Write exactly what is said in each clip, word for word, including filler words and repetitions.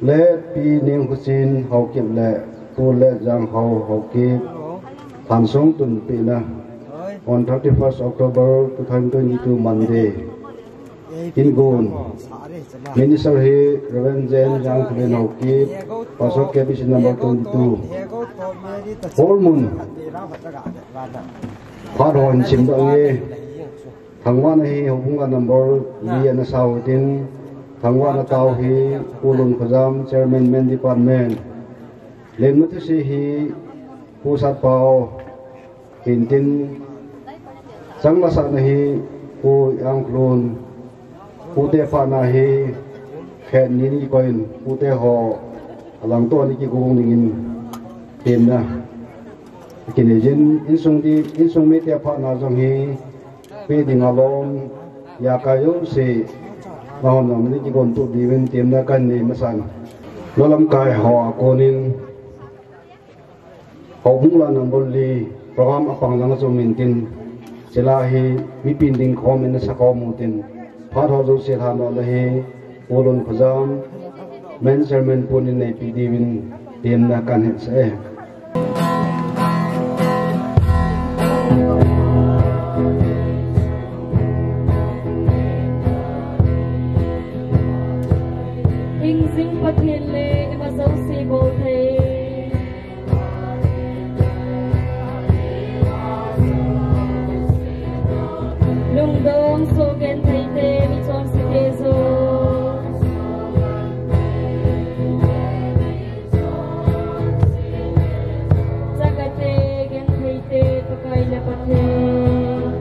Late Pi Ningkhuchin Haokip le Pu Late Jangkhao Haokip, thansung tunpehna, on thirty-first October two thousand twenty-two, Monday. Ingon. Minister hi Reverend Jen Jangkholen Haokip, Pastor K B C number twenty-two. Hormun. Phat hon simdoh nge. Thangvahna hi houbung a number li ana sao tin, thangvahna tao hi Pu Lunkhojam, Chairman, Men Department. Lemna thuse hi Pu Satpao, hintin, changvahsahna hi Pu Angklun, pute phatna hi khet ni ni koin, pute ho alangto ni kigong dingin, temna kinei jin, insung di, insung mite phatna jong hi, pe ding alom, ya kayo se, nahon nom ni kigon tu diuvin temna kanei masan. Lou lamkai ho a konin, houbung la number li, program apang lang chu mintin, chule hi, mipin ding khom in asa khom utin, phat ho jouse lhandohna hi, Pu Lunkhojam, Men Chairman pun in neipi diuvin, temna kahin sah e. Hingjing Pathen le ima jouse bol thei. Lungdong soh genthei te, michonse te joh. Chakate genthei te, Pakai le Pathen.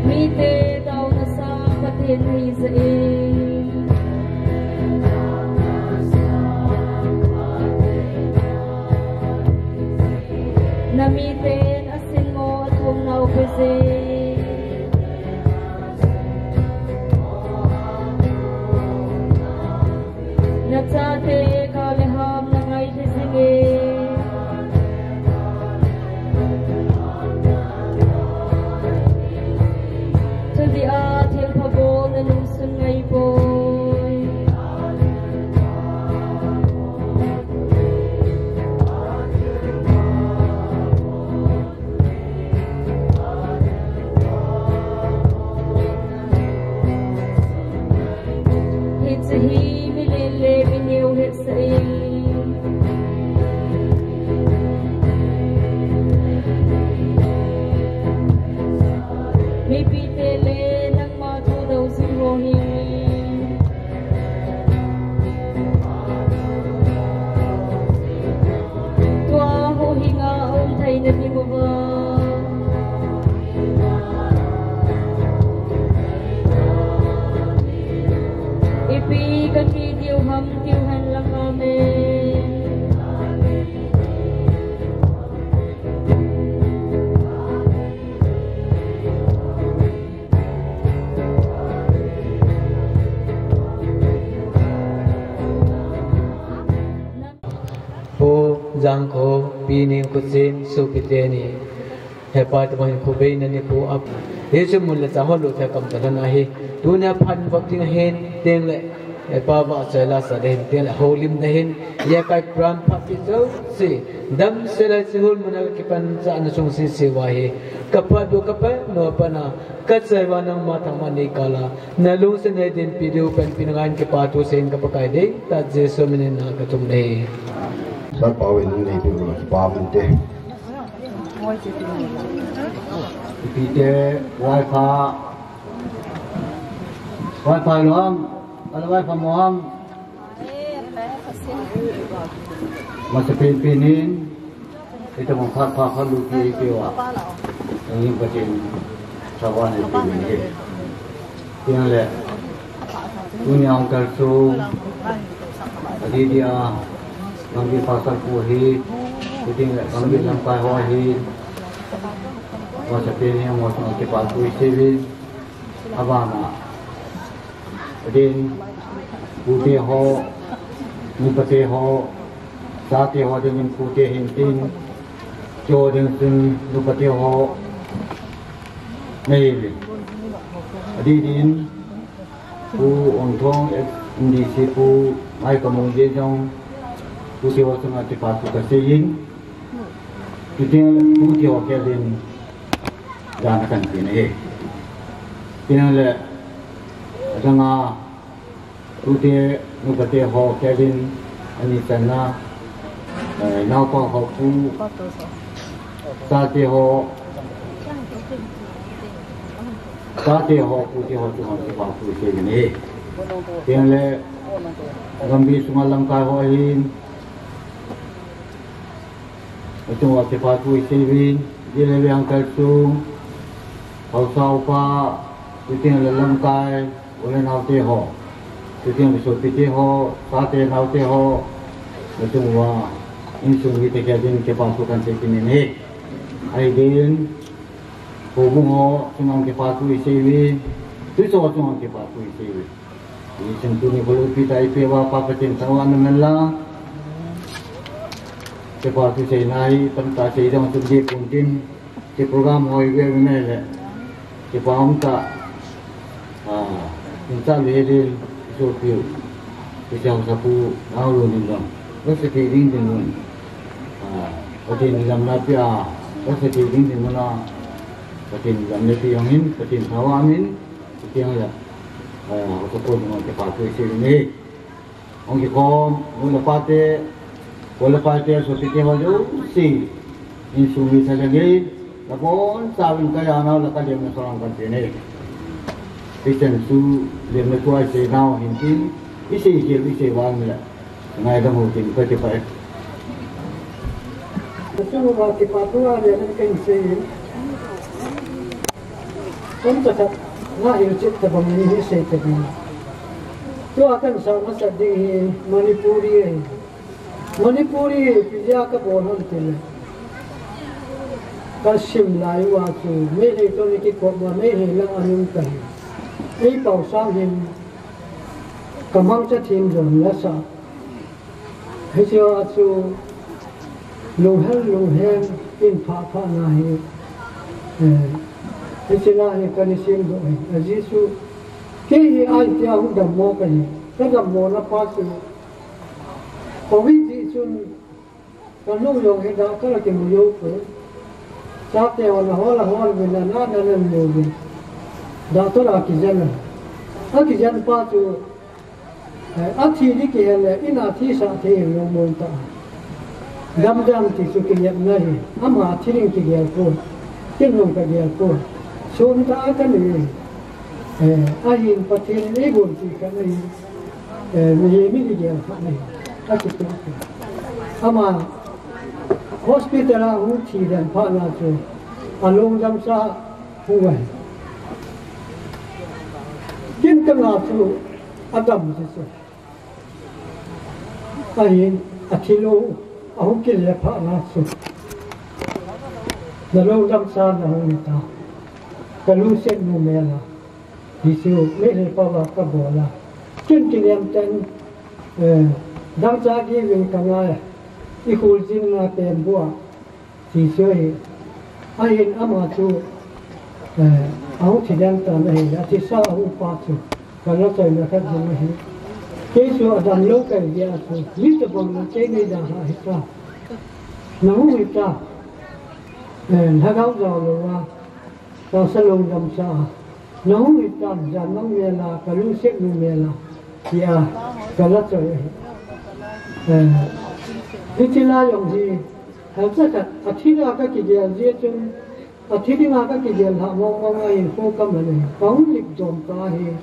Mite taona sang Pathen hijeh in. Na miten asin mo athum nau pejin. Na chate kah le ham na ngai lhi jing e. Thudih a thilpha bol na lungsun ngai poi. Hiche hi milen le mineo hetsah e. Mipite le nangma thudou jing ho hi. Tua huhhing a um theina ding uva. Ipi kati diu ham tiu hen lang, amen. Pu Jangkho, Pi Ningkhuchin, sopi teni. Hepa, tuma hin khubeina nikho a. Hiche mun le chang ho lutthei kam ta lhon ahi. Tunia phat vop ding ahin, tengle. Hepa, vahchoi la sa ding ahin, tengle. Houlimna ahin. Ijakai program phat pi jouse. Damsel a hiche hall muna kakipanchah na chung sese uva hi. Kaphat u kapan u a pat a. Kachai uva nangma thangvah nei kah a. Na lungset nei dinpi diu panpina ngai in kipa thu seiyin ka Pakai deitah Jesu minin na kathum e. Sir Pau in neipi u kipa mante. Ipi te, wifi. Wifi lom, ala wifi mo ham. Masapen pen in, itobang phat pha khat lut kit uvin. Angin Pathen, sawan in pen in. Tengle, tunia hung kalsong, adeh dia, Gambih pastor pu hi, tengle, Gambih lamkai ho hi, masapen in, amaho chunga kipa thu isei uvin, abana. Adeh in, pute ho, nupate ho, Chate ho dingin pute hintin, cho dingin nupate ho nahiuvin. Adidin, Pu Ongthong, M D C Pu, mai kamong je jong, pute ho chunga kipa thu kaseiyin. Tutin pute ho kei din, jana kanpeh ahi. Tin le, adanga, Tute, nupate ho, kei din, ani channa, eh, naopa ho pu, chate ho, chate ho, pute ho, chu hon kipa thu seiyun ahi. Tin le, gambi sunga lamkai ho ahin, Atung a kipa thu iseiyin, dile le angkal sung, haosa upa, tutin le lamkai, u le naote ho, tutin le sopite ho, chate naote ho, atung a, insung mite kei din kipa thu kahin sei kit in ahi. Ahi din, houbung ho, chunga kipa thu iseiyin, tuiso chunga kipa thu iseiyin. Hichun tuni kalopi tah ipeh uva Pa Pathen thangvahna umhen lang. Kipa thu seina hi, tamtah sei jong chun dipon tin, hiche program hoi ve ve le. Kipa umtah, ah, in cha le le, sopi u. Hiche haosa pu, nao lu nin jong. Lasa thei ding dinmun. Ah, Pathen in lamna pia, lasa thei ding dinmun a. Pathen in lamna pia jong hin, Pathen thangvah in. Chutiang le, eh, haosa pu nung kipa thu iseiyin ahi. Hung kikhom, nu le pate, u le pate, sopite ho jouse, insung mi thalheng in, nabonchauvin kajanau le kalemna salam kahin peh ahi. Christian chu lemna thu a isei nau hintin, isei khel, isei vang le, ngaidam hou tin kakipah e. Asunga kipa thu a lemna kahin sei in. Tamtah khat, nga hilchet tabang in hi sei tabang. Tua kahin sah masat ding hi Manipuri ahi. Manipuri hi ipi jeh a kabol ham tile, kasim lai uva chu Meitei toh ikikop uva Meitei lang a um kahi. Ei pao sang hin kamangcha thim jong lasa. Hiche a chu lunghel lunghel in phah phah na hi, eh, hiche la hi kana simdoh ahi. Ajeh chu kei hi itia hung dammo kahi. Kadammona pa chu Covid jeh chun kalung jong hi doctor a kimu jou poi. Chate hon ahol ahol uvin, ana ana ana mu uvin. Doctor a kijen a. Akijen pa chu Eh, athi ding kihel le, in a thisah thei lou mong ta. Dam dam ti chu kinepna ahi, ama thi ding kigel poi, ken jong kagel poi. Sun ta a kani, eh, ahin Pathen in eigonpi khat ahi, eh, mihem in igel khat ahi, akiti. Ama hospital a hung thi den phat na chu, alung damsa hung ahi. Ken kanga chu, Adam chu chu. Ahin, athi lou, ahung kile phat na chu. Nalung damsa nahung hita. Kalungset numei a. Ti chu, Meitei pao a kabol a. Ken kinem tah in, eh, dangchah giving kangai. Ikhuljin na pen bua. Ti chu ahi, ahin ama chu, eh, ahung thi ding tan ahi, athisa ahung pa chu, kala choina khat jong ahi. Kei chu adam lou kahi jeh a chu, mi tabang in kei nei dalha hita. Nahung hita, eh, lhagao jao lou a, tahsa lungdam sa a. Nahung hitan, jan mang mel a, kalungset numei a, tia, kala choi ahi. Eh, hiche lai jong hi, halcha khat, athi dinga kakigel jeh chun, athi dinga kakigel lhah mong mong a hinkho kaman ahi, kahung lip dom kah ahi.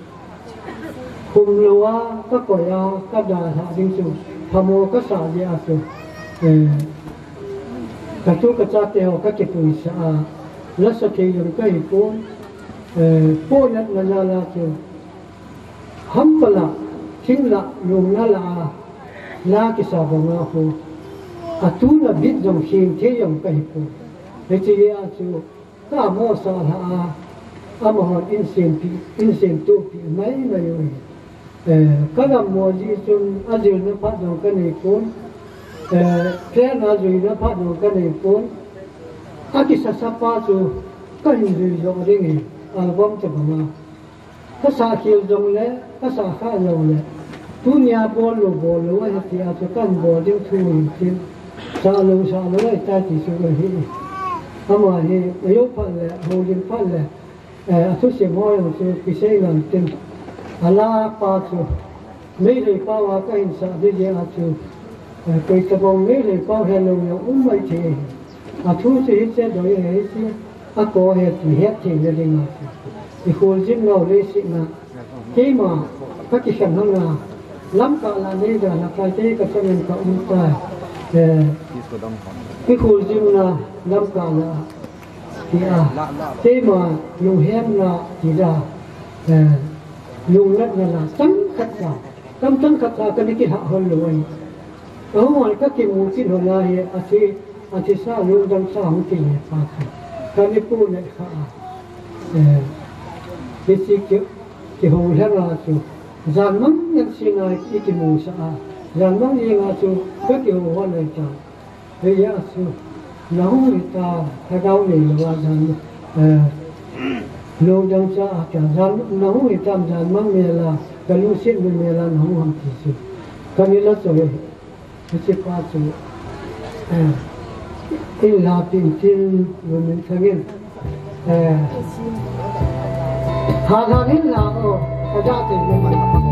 Khum lou a, kakoi a, kadalhah ding chu, phamo kasa jeh a chu. Eh, katu kachate ho kakipuisah a, lasa thei jong kahipon, Eh, pohnatna la la chu. Hampa la, thing la, lungna la a, la kisa banga ho. Atuna bit jong hing thei jong kahi poi. Hiche a chu, ka mo sa la a, amahon insempi, insemtupi, mai mai u. Eh, kadammo jeh chun ajilna phat jong kanei pon. Eh, kei a juina phat jong ka nei pon. A kisasa pa chu ka hin jui jong ding e, album te banga. Ka sa khel jong le, ka sa kha lou le. Tunia bol lou, bol lou ahi tia chu kan bol ding thu hin tin. Sa lou, sa lou ahi ta ti chu ka hi. Ama hi, a jou phat le, houlim phat le. Eh, a thusim ho jong chu kisei ngal tin. A la pa chu. Meitei pao a ka hin sa ding jeh a chu. Eh, koi tabang Meitei pao helou jong um mai thei. A thu chu hiche doi ahi chu. A ko he ti het thei le ding a chu. I kholjin lou le si na. Keima ka kikhen hang a. Lamka la nei dan a kai te ka changin ka um tai. Eh, i kholjin na Lamka la. Tia, keima lunghemna tila, eh, lungnatna la, changkhat la, kam changkhat la kana kihah hol lou ahi. Ahung a ka kimu kit hol a hi, athi, athisa lungdam sa hung kile pa chu. Kana pu le kha a. Eh, hiche ki, kihou lheng a chu. Jan mang ngen sina i kimu sa a. Jan mang jeng a chu, ka kihou hol ahi ta. Hei a chu, na hung hitam, ka dau nei lou a jan, eh, lou dang cha a ka jan, na hung hitam jan mang mel a, ka lungset mel a na hung ham ti chu. Ka ni la choi, hiche pa chu, eh, in la pin tin, lu min thangin, eh, ha la in la o, ka ja te lu mai.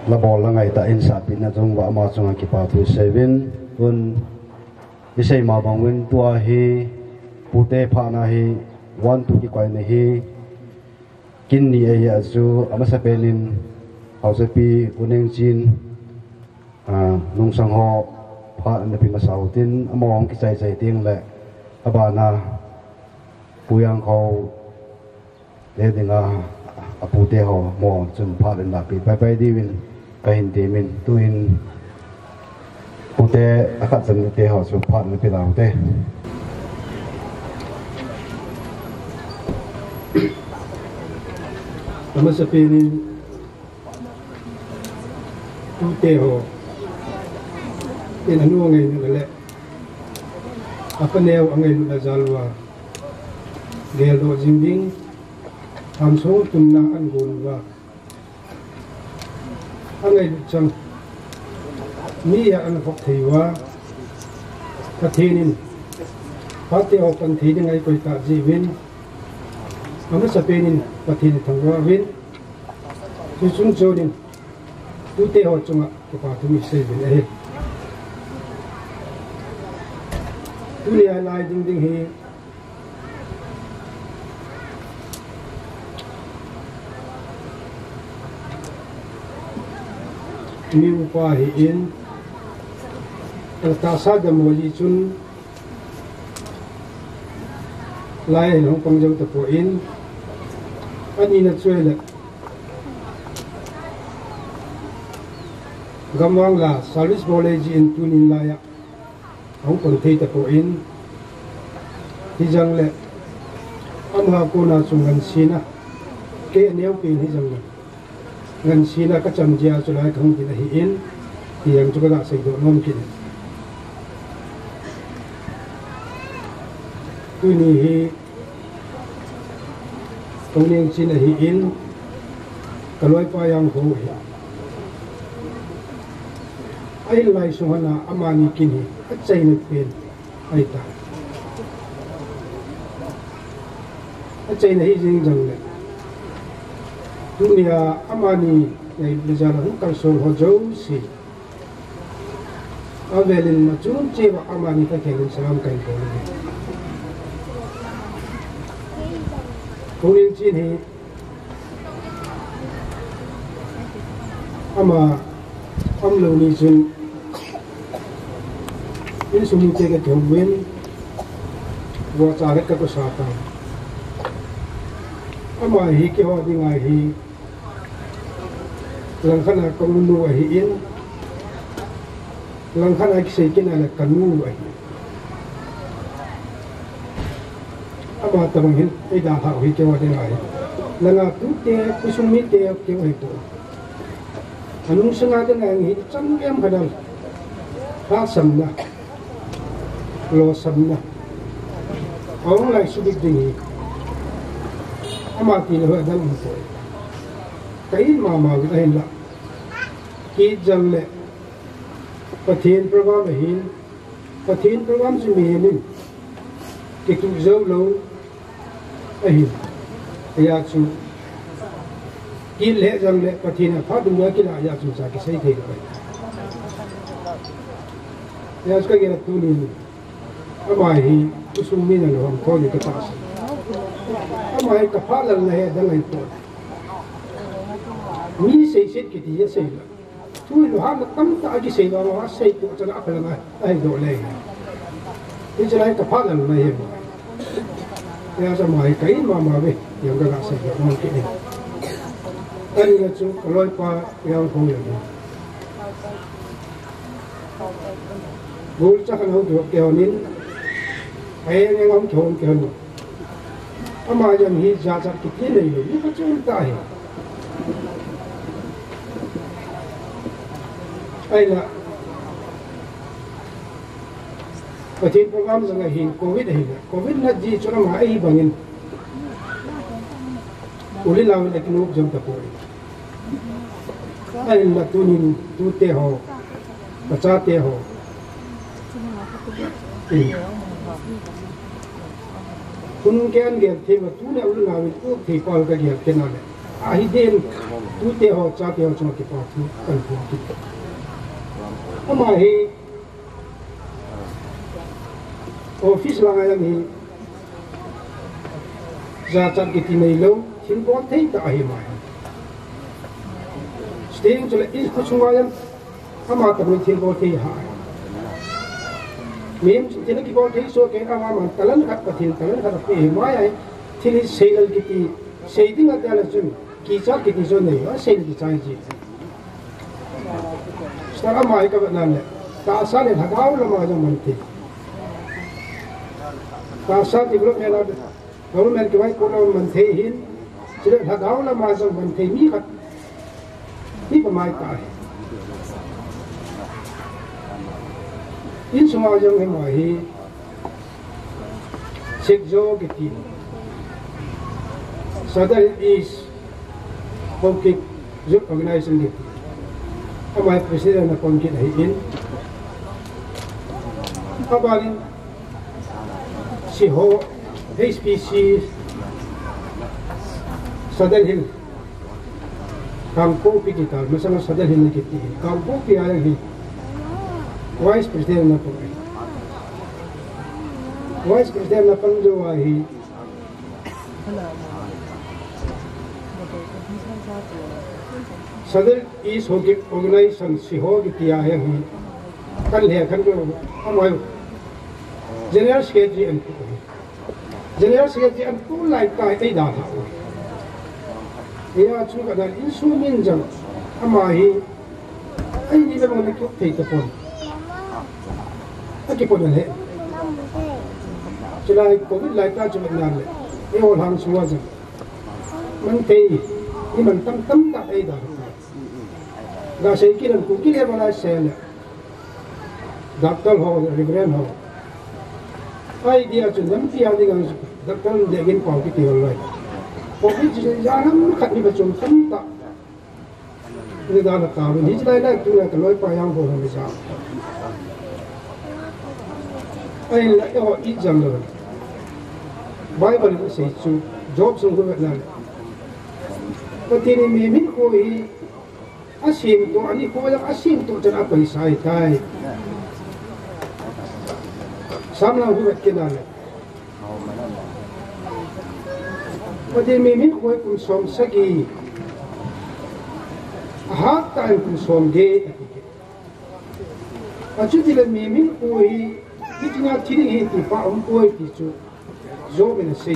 Labol la ngaitah in sahpeh na jong uva ama chunga kipa thu isei uvin, tun isei ma bang uvin tua hi pute phatna hi one two kikoina hi kin ni ahi a chu amasapen in Haosapi U Nengchin, a, nungsang ho phat ana pe masa utin, amaho kichai chai teng le abana Pu Jangkho te dinga apute ho mo chun phat in la pe pai pai diuvin kahin temin, tuin pute akhat chan te ho chu phat in pe lau te. Amasapen in tute ho in anu angailutna le apa neo angailutna jal uva geldoh jing ding hamsung tunna agon uva angailut chang mi a ana khop thei uva, Pathen in pate ho pan thei ding ahi koi ta jiuvin, amasapen in Pathen thangvah uvin, chuchung chon in tute ho chunga kipa thu isei uvin ahi. Tunia lai ding ding hi mi upa hi in, tahsa dam ho ji chun lai hin hung pang jou tapon, anina chu ahile gamvang la service bol le ji in tunin laiya ahung pang thei tapon, hijongle ama kona chu ngansena, kei neopen hijongle ngansena kachan jeh a chu lai kahung tin ahin, ti jong chu kaga seidoh nom kit in. Tuni hi U Nengchin ahin, kaloipa Jangkho hi ahin, lai sung hon a amani kin hi achaina pen ahitai. Achaina hijing jongle tunia amani ngailutna jal a hung kalsong ho jouse avel in machun cheh uva amani kakhel in salam kahin bol uve. U Nengchin hi ama umlou ni chun insung mite kakihou uvin, vohcha le kakosa tai. Ama hi keiho dinga hi langkhat a kaunu ahin, langkhat a kisei kit a le kanu ahi. Ama tabang hin eidalhah u hi keiho dinga hi, langa tute, khosung mite keiho ahipoi. Anungsung a dinga hi chang em khat a lhahsamna, lolhinna ahung lai subit ding hi ama tilou hi adang umpoi. Ka it mama uvin ahinla, kit jongle Pathen program ahin, Pathen program chu mihem in kituh jou lou ahin, hijeh chun kit le jongle Pathen a phat dungjuia kilah jeh chun cha kisei thei lou ahi. Hijeh chun kagel a tunin ama hi khosung mi nalou ham koi katahsan. Ama hi kaphalalna hi adang ahipoi. Mi seiset kiti asei lou, thu lunghanna tamtah akisei lou, asei toh chan a aphalang ahidoh le, hiche lai kaphalalna hi, hijeh chun ama hi ka it mama uve, ti jong kaga seidoh nom kit in. Anina chu kaloipa Jangkho jong hi, golcha khat ahung kihou kihou in, aeng eng ahung kihou kihou in, ama jong hi jachat kiti neilou, mi phachom tah ahi. Ahinla Pathen program jong ahin, covid ahile, covid nat jeh chun ama ahi bangin u le nao in akinop jom tapoi. Ahinla tunin tute ho, kachate ho, khonung kei in gel thei uva, tunia u le nao in up thei pau kagel kit a le, Ahi den, tute ho, chate ho chunga kipa thu kahin phong kit. Ama hi office langa jong hi jachat kiti neilou, thilbol thei tah ahi ama hi. Sting chule in kho chunga jong ama tah in thilbol thei ahi. Mihem chu thil kibol thei soh kei, ama man talent khat, Pathen talent khat apeh ahi. Ama hi thil hi seilel kiti, sei ding ati le chun kichat kiti chu nei, asei le kichai ji. Star ama hi kavet na le, tahsa le lhagao lama jong man thei. Tahsa development a, government kivaipohna man thei ahin, chule lhagao lama jong man thei mi khat hi kamai ta ahi. Insunga jong hi ama hi, Sikjo kiti, Sadar East Haokip Youth Organization kiti, ama hi president ana pang kit ahin. Abanin Siho, H P C, Sadar Hill, Kangpokpi kiti, masanga Sadar Hill kiti, Kangpokpi a jong hi vice president ana pang ahi. Vice president ana pang jou ahi. Sadar East Haokip Organization, Siho kiti a jong hi, kan le kan ko, ama hi general secretary ana pu ahi. General secretary ana pu lai tah a eidalha u ahi. Hia chu kadan insung min jong ama hi, eini le bang le kop thei tapon. Akipon le. Chulai covid lai tah chu na le, eiho lhang sunga jong man thei, mi man tamtam tah eidalha. Gasei kit in Kuki level a sei le, Doctor ho, Reverend ho, idea chu nampi a dinga Doctor Degin Pau kiti ho loi. Covid chu ja lam khat ni ba chom tam tah. Ni dalha tauvin, hiche lai lai tuna kaloipa Jangho hung ja. Ahinla eiho ijat lou. Bible in asei chu, Job sung khu vet na le, Pathen in mihem hinkho hi asemtoh, ani kho jong asemtoh chan apaisa ahitai. Sam lang khu vet kit na le, Pathen in mihem hinkho hi kum som sagi, ahat tah in kum som get ati kit. Achuti le mihem hinkho hi, hiche a thi ding ahi ti pa umpoi ti chu Job in asei.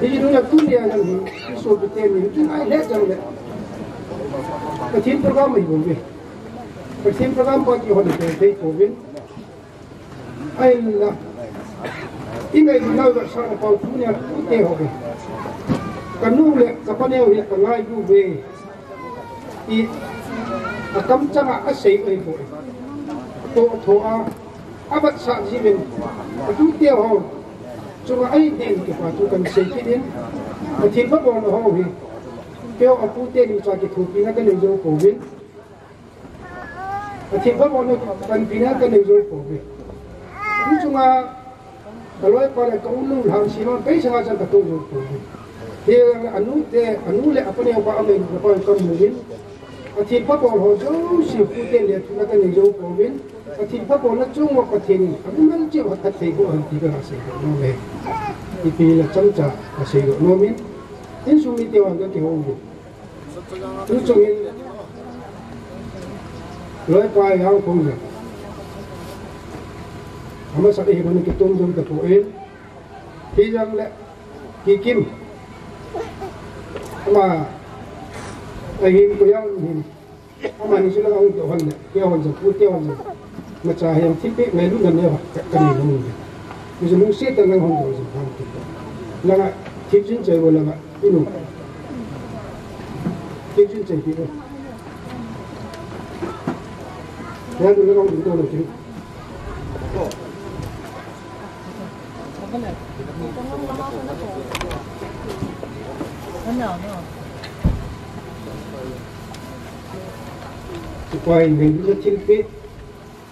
Hiche nung a tunia jong hi, isopite mihem kingai le jong le, Pathen program ahi bouve. Pathen program pa kihon thei pouvin. Ahinla, ingailutnau vetsahna pau tunia tute ho hi, kanu le kapaneo hi kangailu uve, ti akamchanga asei u ahibouve. Atoh tho a, avetsah jiuvin, atute ho chunga ahi den kipa thu kahin sei kit in, Pathen phabolna ho hi, keiho apute ding cha kithopina kanei jou pouvin. Pathen phabolna panpina kanei jou pouve. Hichunga kaloipa le kaunu Lhangsima kei sanga chan katoh jou pouve. Hijongle anute, anu le apaneo pa angailutna pa kamu in, Pathen phabol ho jouse pute le thuna kanei jou pouvin, Pathen phabolna chung uva Pathen in amimal cheh u phatthei boh hen ti kaga seidoh nom e. Ipi hile chomcha kaseidoh nom in, insung mite vang kakihou uvin. Tuchung in, loipa Jangkhong jong, amasa hi hung kitom jom tapon, hijongle, Kikim, ama, ahin koi jong hin, amani chu lang ahung doh hon le, keiho jong, pute ho jong, imacha hi thilpeh ngailutna neo kanei nom e. Hichu lungset tah in nang hon doh jing ham ti. Langa thip jin chai vo langa inu. Thip jin chai ti vo. Ya du langa hon doh lo ti. Kipa in ngailutna thilpeh.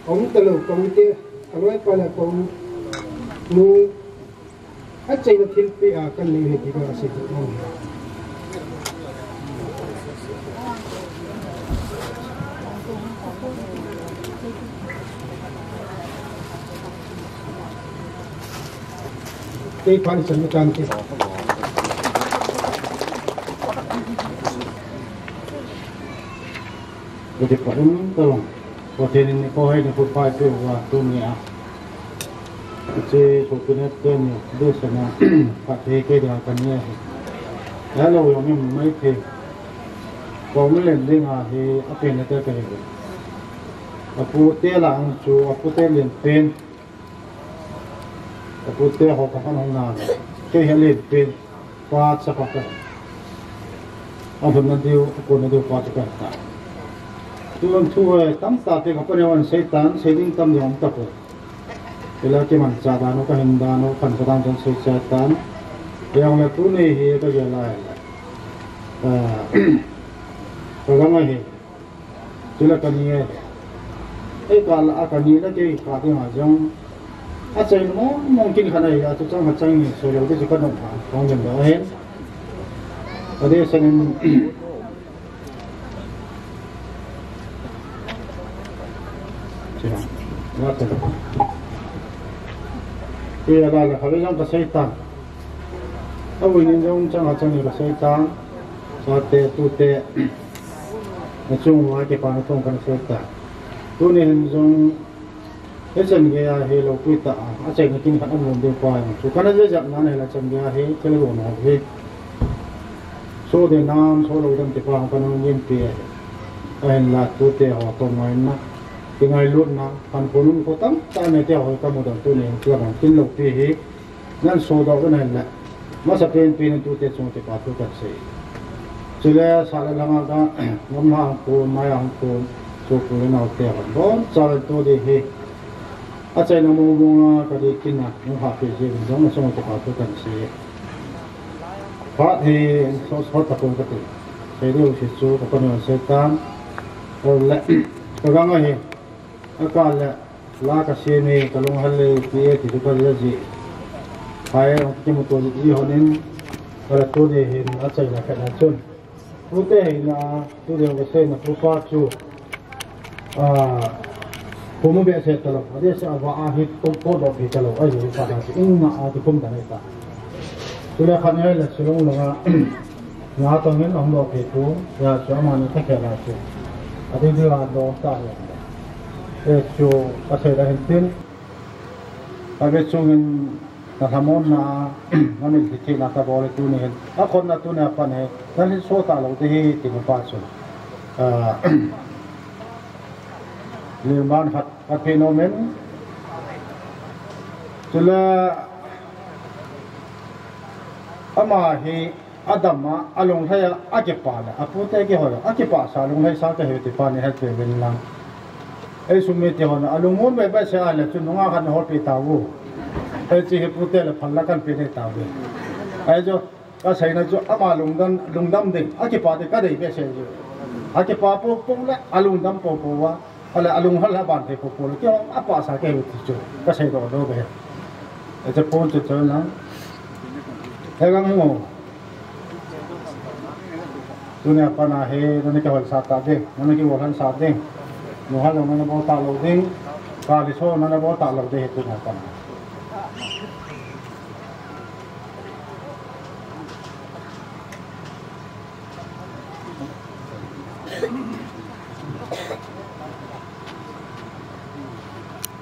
Aum talou, kaute, kaloipa le kaunu, achaina thilpeh a kanei u ahi ti kaseidoh nom e. Ei, phan chan ni tan ti. Kati pa um talong. Pathen in nikho hai nikho pha eipeh uva tunia hiche Sopi Nep teni deisana phatthei kei dinga kanei ahi. Hello, jong um maithei. Komin len dinga hi apen nate kahiuve. Apute lah a chu, apute lenpen. Apute ho kapan hung nale, kei hi alenpen pa chapa kahi. Alhunna diu, akonna diu pa chu kahi tai. Tun thu hi tamtah te kapaneo ahin seitan, sei ding tam ding um tapoi. Kei la kimanchah dan u, kahin dan u, khantou dan u chun seichat tan. Hijongle tuni hi kagel a ahile, ah, kagam ahi. Chule kani e. Ei, kal a kani le kei kah dinga jong achaina mong mong kin khat ahi a, chuchang khat chang ni sei lou ding chu kanom a, kong len lou ahin. Adeh sangin, Chua, nga te. Kei a la le khat le jong kasei tan. Avui nin jong chang a chang ni kasei tan. Chate tute, nachung uva kipana thu kana sei tan. Tuni hin jong hichan gei a hi loupitah a, achaina kin khat amun ding pa hi chu kana jejat nan ahile, chan gei a hi thil lou na hi. Soh ding nam, soh lou ding ti pa ho kana nginpi ahi. Ahinla tute ho toh ngaina, kingailutna, khankho nunkho tamtah neite ho kamu dan tuni hin chu abang kin loupi hi. Nan sodoh uvin ahile, masapen pen in tute chunga kipa thu kasei. Chule sah le lhang a ka gamla hung kon, mai a hung kon, sopi le naote hon bonchauvin tu ding hi achaina mong mong a kadei kin a hung hahpeh jeh uvin jong nachunga kipa thu kasei. Phat hi sot sot tapon kati. Sei diu si chu kapaneo ahin sei tan. Ole, kagang ahi. Akah le, la kasem e, kalunghel e, ti e, ti chu kaja ji. Phai, kimuto ji hon in, kala tuni hin achaina khat na chun. Tute hin a, tuni kaseina pu pa chu, ah, kum behseh talou, adeh seh a va a hi to, to doh pi talou, ahi pa na chu, in na a kikum ta nei ta. Chule khat nei le, Shillong langa, Nga tong in ahung doh pi pu, hijeh chun amani thakhel a chu. Ading ding a doh ta le. Hichu kasei da hin tin. Kave chungin kalhamon na, namin thi thi na kabol e tuni hin. Akhonna tuni a pan hi, nalhin so talou ding ahi, ti pa chu. Ah, lungman khat, khat peh nom in. Chule, ama hi, Adam a, alunglhai a, akipah le, apute kihoi a, akipah sa, lunglhai sa kahi ti pa nei het peh uvin lang. Ei sung mite hon, alungmon behseh a le, chu nunga khat na hol pi tauve. Hiche hi pute le phal la kan pe nei tauve. Ahi chu, kaseina chu ama lungdam, lungdam ding, akipah ding kadei behseh chu. Akipah poupou le, alungdam poupou a, Ahile alunghel a ban thei poupou le, keiho apahsa kahiu ti chu, kasei doh doh ve. Acha pon chu chu na. He gang mo. Tunia pat a hi, nana kihol sah ta ding, nana kihol han sah ding. Lunghel lou nana bol talou ding, kali so nana bol talou ding hi tunia pat a.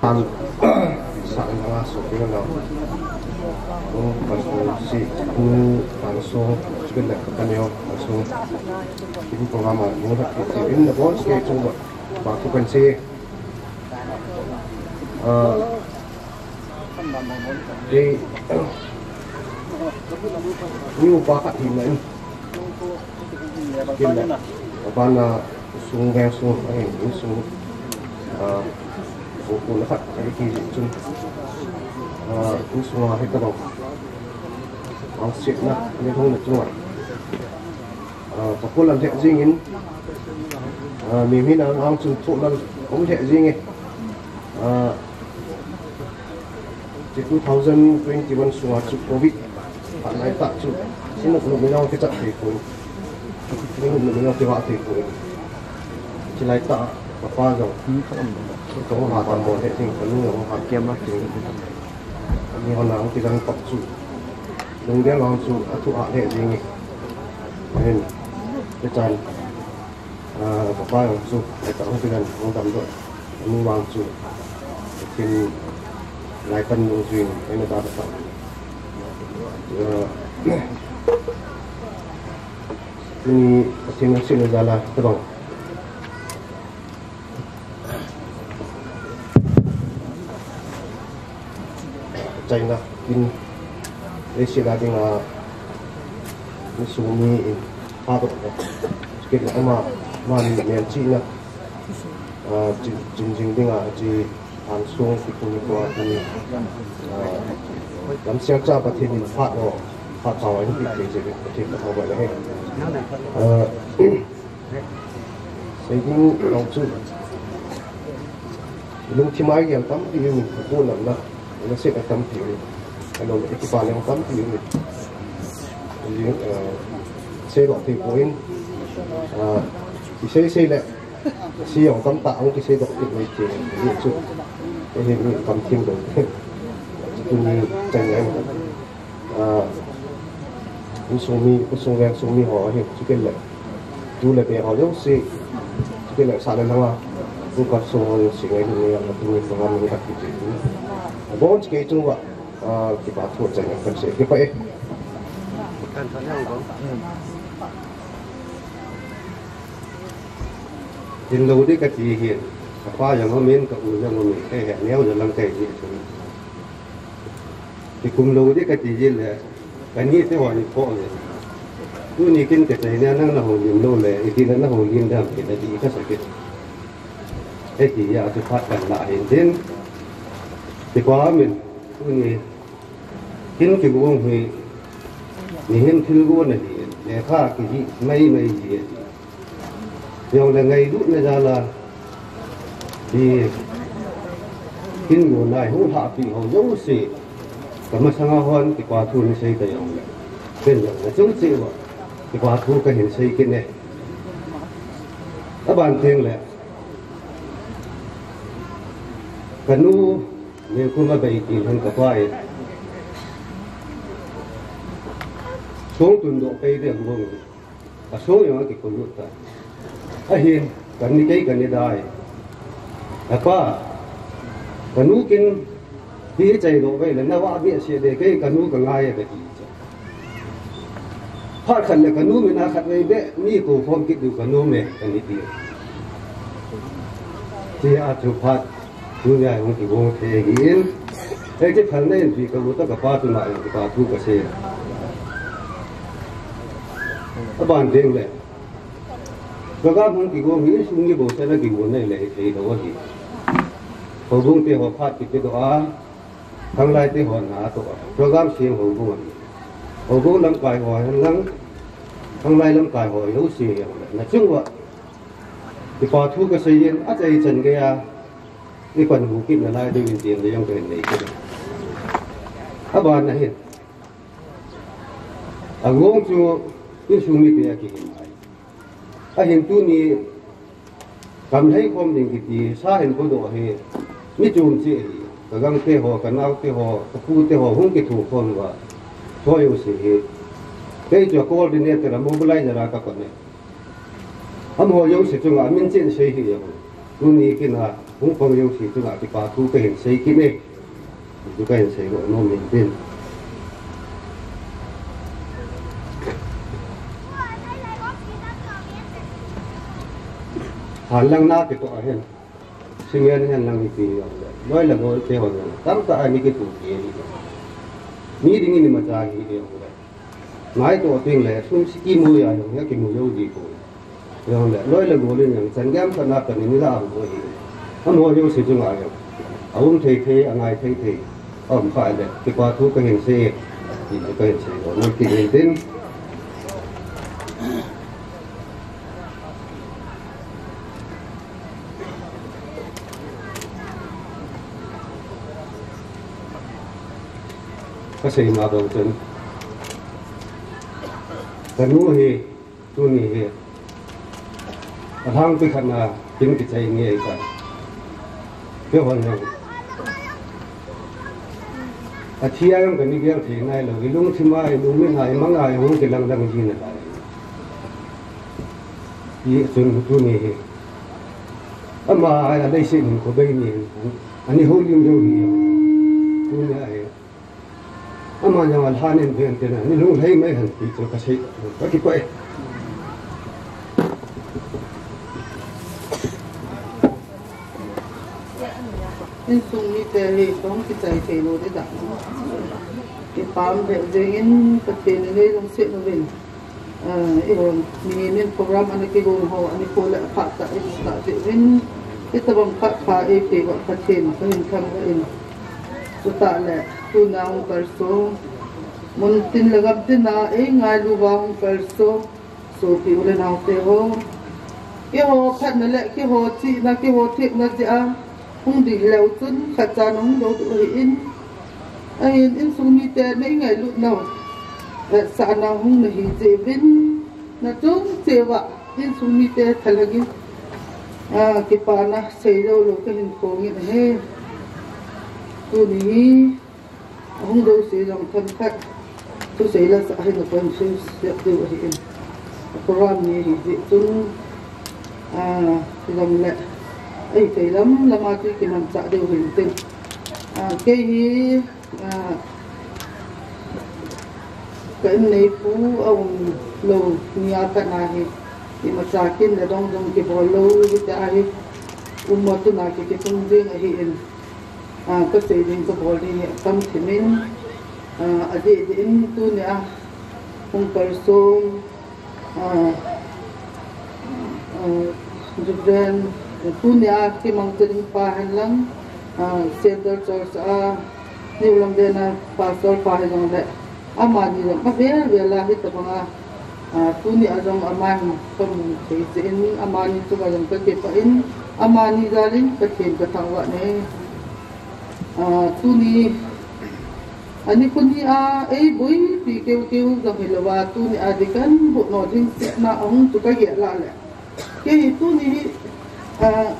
An, sa nga so ke na. Ko, pan ko si, ko, pan so, si na ka neo, pan so. Ibu ko mama, mo ha, ko si, in na bon, si ke chung ba, ba ko kan si. Ah, Kei, ni upa khat hi na in. Kin na, upa na sung veng sung, ahin, in sung, ah, upa na khat, ahi ki chun, ah, in sung a hi tabang. Ang sit na, ni thong na chunga. Ah, pakul an lheh jingin, ah, mi, mi na ang chun thu na um lheh jing e. Ah, chi two thousand twenty-one sunga chu covid, a lai tah chu, sin na nu mi na kichat thei poi. Sin na nu mi na kivah thei poi. Chi lai tah, papa jong. Ka ha tam mo lheh jing, ka nu jong ha kiam lheh jing. Ni hon ang kidang pak chu. Lungdel vang chu athu a le jing e. Ahin, kechan, ah, kapa jong chu, ai ta hung kidan, hung damdoh. Ani vang chu, Pathen lai pan nung chu in, ai na ta ta. Ah, tuni Pathen lungset na jal a, tabang. China in leiset a dinga insung mi in pha ka, kit ama, ama ni melchihna, ah, chin, chin jing dinga chi an sung ki puni ko a puni, ah, lam siang cha Pathen in pha lo, pha ka wa in pi thei je Pathen ka ma ba le he. Ah, Sei ding jong chu lungthim a igel tampi um in, apu namna, nasep a tampi um in, alou le kipa le tampi um in. Sei, eh, seidoh thei poi, ah, kisei sei le, sei jong tamtah hung kiseidoh thei poi ti, ti chu, eh, mi kam thim dou. Tuni chan ngai. Ah, insung mi, insung veng sung mi ho ahi, chukit le. Tu le be ho jouse, chukit le sa le langa. Tu khat sung ho jouse ngai ni ngai, tu ni program ni khat ki ti. Bon chukit chung va, ah, kipa thu chang kan sei, kipa e. Tin lou di kati hin, kapa jong amin, ka u jong amin, kahe neo jong lang kahi ti. Kikum lou di kati jin le, kani te ho ni po le. Tuni kin kachaina nang nahoulim lou le, iti le nahoulim dam kit le ti kasa kit. Hiti a chu phat kan la hin tin. Ti pa min, tuni kin kigong hi, mihem thilgon ahi, lekha kihi mai mai ji ahi. Jong le ngailutna jal a, hi, kin gon a hung lhahpi ho jouse, ka masanga hon kipa thu nei sei ta jong le. Ken jong le chung cheh uva, kipa thu kahin sei kit e. Aban teng le, kanu, Nikum a bei ti hin kapa e. Song tun doh pei ding bong. Asong jong akikolut tai. Ahin, kani kei kani dai. Apa, kanu kin, ti chai doh vei le, na va mi ase de kei kanu ka ngai e kati. Phat khat le kanu min a khat vei be, mi ko khom kit diu kanu me, kani ti. Ti a chu phat, tunia hung kigong thei ahi in. Hei ti phat nei in ti ka u toh kapa tu ma in ti ka thu kasei. Aban teng le. Program hung kigong hi sung ni bou sa na kigong nei le thei lou ahi. Houbung te ho phat kiti doh a. Khanglai te ho na toh a, program sem houbung ahi. Houbung lamkai ho hen lang, khanglai lamkai ho jouse hen lang. Na chung uva, kipa thu kasei in, achai chan gei a, ipan hu kit nalai diu in tin le jong kahin nei kit. Aban ahin. Agong chu, insung mite akihin ai. Ahin tuni, kam lhei khom ding kiti, sa hin podoh hi, mi chom cheh hi, ka gangte ho, ka naote ho, ka pute ho, hung kithukhom uva, choi u si hi. Kei chu coordinator a mobilizer a ka kon e. Amaho jouse chunga min chen sei hi jong. Tuni kin a, hung pang jouse chunga kipa thu kahin sei kit e. Chu kahin sei lou nom in tin. Hanlang na kitoh ahin. Singen hen lang ipi jong le. Loi le gol te ho jong. Tamtah a mi kitup e. Mi ding in imacha hi jong le. Ngaito teng le, sum si kimu a jong, ya kimu jou di ko. Jong le, loi le gol in jong, chan gei khat na pan in la um ko hi. Amaho jouse chunga jong. Aum thei thei, angai thei thei. Aum kha le, kipa thu kahin sei, ti kahin sei, lo, lo ti hin tin. Kasei ma bang chun. Kanu hi, tuni hi. Alhangpi khat na, kin kichai ni ahi ta. Kei hon jong. Athi a jong kana gel thei nailou, ilungthim a, ilungmit a, imang a, ihung kilang lang jin alai. Hichun tuni hi ama a leiset hinkho bei ni, ani houlim jou hi. Tuni a hi ama jong alhan in ven tena, ni lunglhai mai hen ti chu kasei, kakipah e. Insung mite hi tong kichai thei lou ding dan. Kipah um lheh jengin Pathen in eilungset uvin. Ah, eiho mihem in program ana kigong ho, ani po le aphat tah in ta jeh uvin. Hitabang phat pha eipeh uva Pathen kahin thangvah in. Chutah le tuna hung kalson, mun tin le gam tin a eingailu uva hung kalson sopi u le naote ho, keiho phatna le keiho chihna, keiho thepna jeh a hung ding leu chun khatcha na hung dou ding ahin. Ahin insung mite na eingailut nau, eh, sahna hung nahi jeh uvin, nachung cheh uva insung mite thalheng in, ah, kipana seilou lou kahin phong in ahi. Tuni hi ahung jouse jong themkhat thusei la sah hin nakon sui sep diu ahin. Program ni hi jeh chun, ah, ti lam le, ei, thei lam lam a chu kimanchah diu hin tin. Ah, kei hi, ah, ka inneipu aum lou ni a pat na hi, imacha kin le dong dong kibol lou hita hi, um mo tuna ki kitung jing ahin. Ah, kasei ding kabol ding hi atam thim in, ah, adeh deh in tuni a hung kalson, ah, ah, Reverend, tuni a kimangcha ding pa hen lang, ah, Central Church a New Lamden a Pastor pa hi jong le, amani jong avel vel a hitabang a, ah, tuni a jong amani kamu thei jeh in, amani chunga jong kakipah in, amani jal in Pathen kathangvah e. Ah, tuni, ani kuni a eiboipi keu keu jong hilou va, tuni a Deacon Butno ding setna ahung chu kagel a le. Kei hi tuni hi, ah,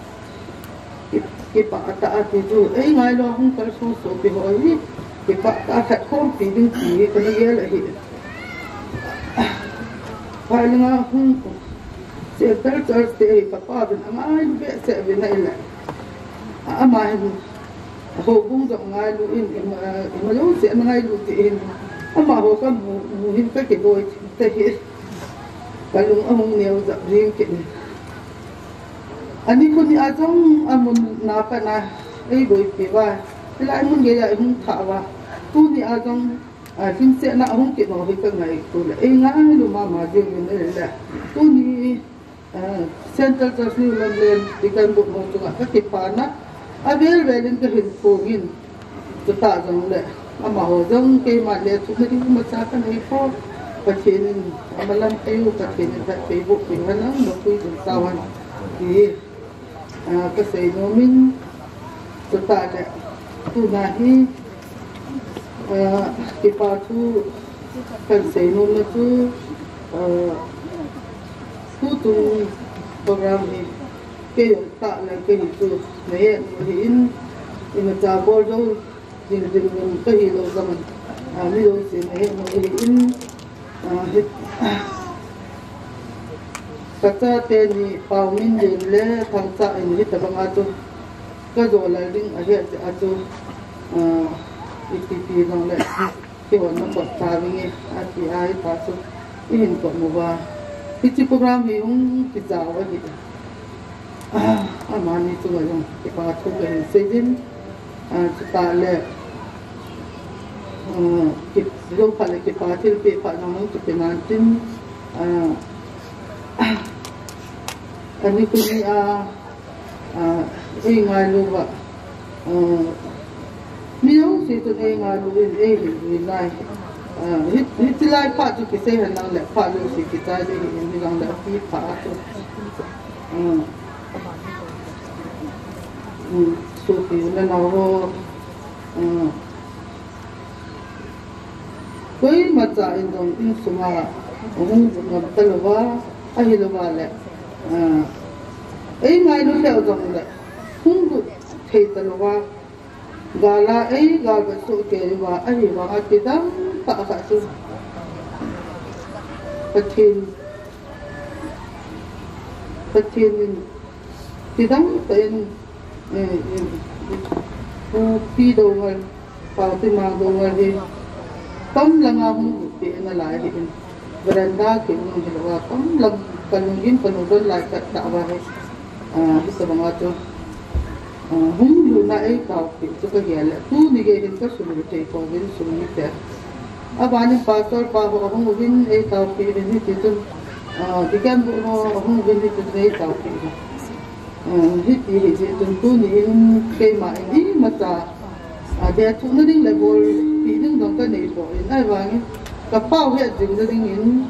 ki, kipah tah a ti chu, eingailu a hung kalson sopi ho hi, kipah tah a khat khompi ding ti hi kana gel ahi. Phailanga hung Central Church te hi kapa uvin angailu behseh uvin ahile, ama hin houbung jong angailu in, ima, ima jouse angailu ti in, amaho kamu, mu hin kakiboi thim ta hi. Kalung ahung neo jap jing kit in. Ani kuni a jong amun na pat na eiboipi uva, hilai mun geiya ihung thah uva, tuni a jong, ah, lhingsetna ahung kit nau hi kangaito le, eingailu mama jeng in ahile, tuni, ah, Central Church New Lamden Deacon Butno chunga kakipana avel vel in kahin phong in. Chutah jong le, amaho jong keiman le thumna ding imacha kanei poi. Pathen in amalam piu, Pathen in phatthei boh piu hen lang, napui ding tao hen ti, ah, kasei nom in. Chutah le, tuna hi, ah, kipa thu kahin sei nomna chu, ah, tuchung program hi kei jong tah le kei hi chu nahet u ahin, imacha bol jou ding ding kahi lou jong in, ah, mi jouse nahet u ahin, ah, hi, kachate ni Paominlen le Thangchah in hitabang a chu kajo lal ding ahi jeh a chu, ah, ipi ti jong le, kihon na kot tavinge, ati a hita chu ihin kot uva. Hiche program hi hung kijao ahi. Ah, amani chunga jong kipa thu kahin sei in, ah, chutah le, ah, ki, jou phat le kipa thilpeh phat jong hung kipe nan tin, ah, ani kuni a, ah, eingailu uva, ah, mi jouse chun eingailu in eihil uvin ahi. Ah, hi, hiche lai phat chu kisei hen lang le phat jouse kichai ding ahin, hilang le api phat a chu. Ah, um, sopi u le nao ho, ah, koimacha in jong insunga ahung lut ngam talouva, ahilouva le, ah, eingailu lheh jong le hung lut thei talouva, Gal a ei gal vet soh kei uva, ahivanga kidang tah khat chu Pathen, Pathen in kidang tah in, eh, eh, Pu Pi Doungel, Pau Timang Doungel hi kam langa hung lut peh na lai hi in, veranda kihung hilou a, kam lang ka lunggim ka nung don lai khat tah uva hi, ah, hitabanga chu, ah, hung lutna ei taopeh chu ka gel le, tuni gei hin ka sumil thei pouvin sumil te. Abanin pastor pa ho ahung uvin ei taopeh uvin hiti chun, ah, deacon bu ho ahung uvin hiti chun ei taopeh uvin. Ah, hiti hi, hiti chun tuni hin keima in imacha, ah, dei thuhna ding le bolpeh ding jong ka nei poi, ahivangin ka pau hetjing na dingin,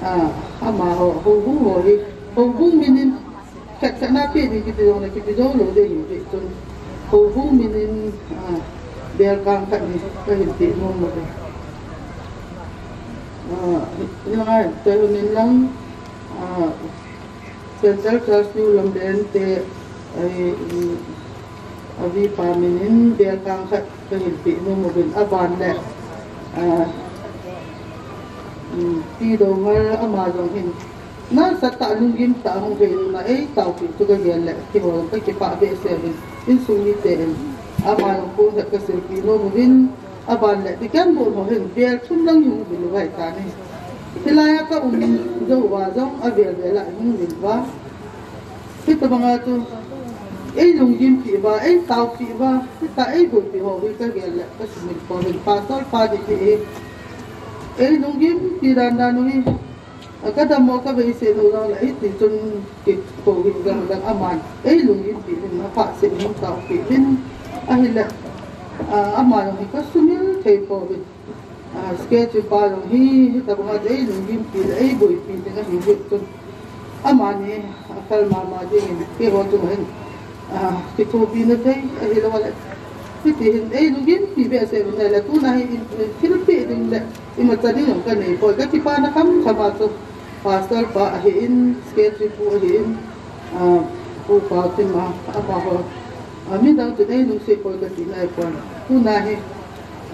ah, amaho, houbung ho hi, houbung min in khat khat na peh ding kiti jongle kipe jou lou ding ahi, hiti chun houbung min in, ah, bel kang khat hi ka hin peh nom uve. Ah, hi, hi lang a, Taihonin lang, ah, Central Church New Lamlen te, ai, um, avipa min in bel kang khat ka hin peh nom uvin, aban le, ah, um, Pi Doungel ama jong hin nasatah lunggim tah a hung vei na ei taopeh chu ka gel le, keiho jong ka kipah behseh uvin, insung mite in ama jong kon khat ka silpeh nom uvin, aban le deacon bu ho hin bel thum lang hung vil uva ahitan ahi. Hilai a ka um jou uva jong avel vel a hung vil uva. Hitabanga chu ei lunggim peh uva, ei taopeh uva, hita ei boipi ho hi ka gel le ka sumil pouvin, pastor pa ding hi ei lunggim pi dan dan u hi, a, ka dammo ka vei se nu jong le, hiti chun kikou hi jong le aman ei lunggim peh uvin, aphah seh in taopeh uvin, ahile, a, ama jong hi ka sumil thei pouvin. Ah, secretary pa jong hi, hitabanga chu ei lunggim pi le ei boipi ding ahi jeh chun, amani aphal mama dingin keiho chunga hin, ah, kithopi na thei ahilou le, hiti hin ei lunggim pi behseh uvin ahile, tuna hi in, in thilpeh ding le imacha ding jong ka nei poi, ka kipana khamkham a chu pastor pa ahin, secretary pu ahin, ah, Pu Pau Timang, amaho, ah, midang chun ei lungset poi ka ti nai poi. Tuna hi,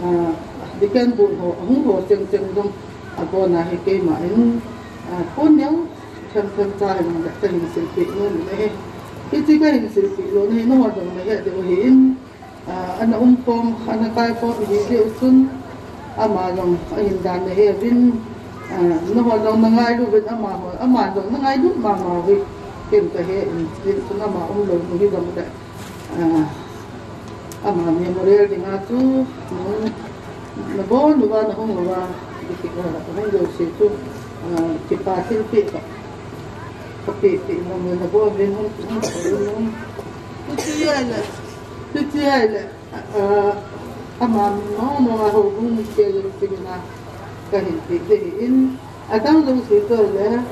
ah, deacon bu ho, ahung ho cheng cheng jong abona hi keima in, ah, pon neo them them cha hi jong le ka hin silpeh nom u ahi. Hiche ka hin silpeh lona hi nangho jong nahet diu ahin, ah, ana umkhom, ana kaikhom ihi jeh u chun, ama jong ahin dan nahe uvin, ah, nangho jong nangailu uvin, amaho, ama jong nangailut mama uve, ken kahe in, hijeh chun ama umlou nu hi jong le, ah, ama memorial dinga chu, nabon uva, nahung uva, hung jouse chu, ah, kipa thilpeh ka, kapeh peh nom le, nabon uvin hung, hung, hung, hung. Hiche ahile, hiche ahile, ah, ama mong mong a houbung mite jouse mina kahin peh ding ahin, adang jouse chu le.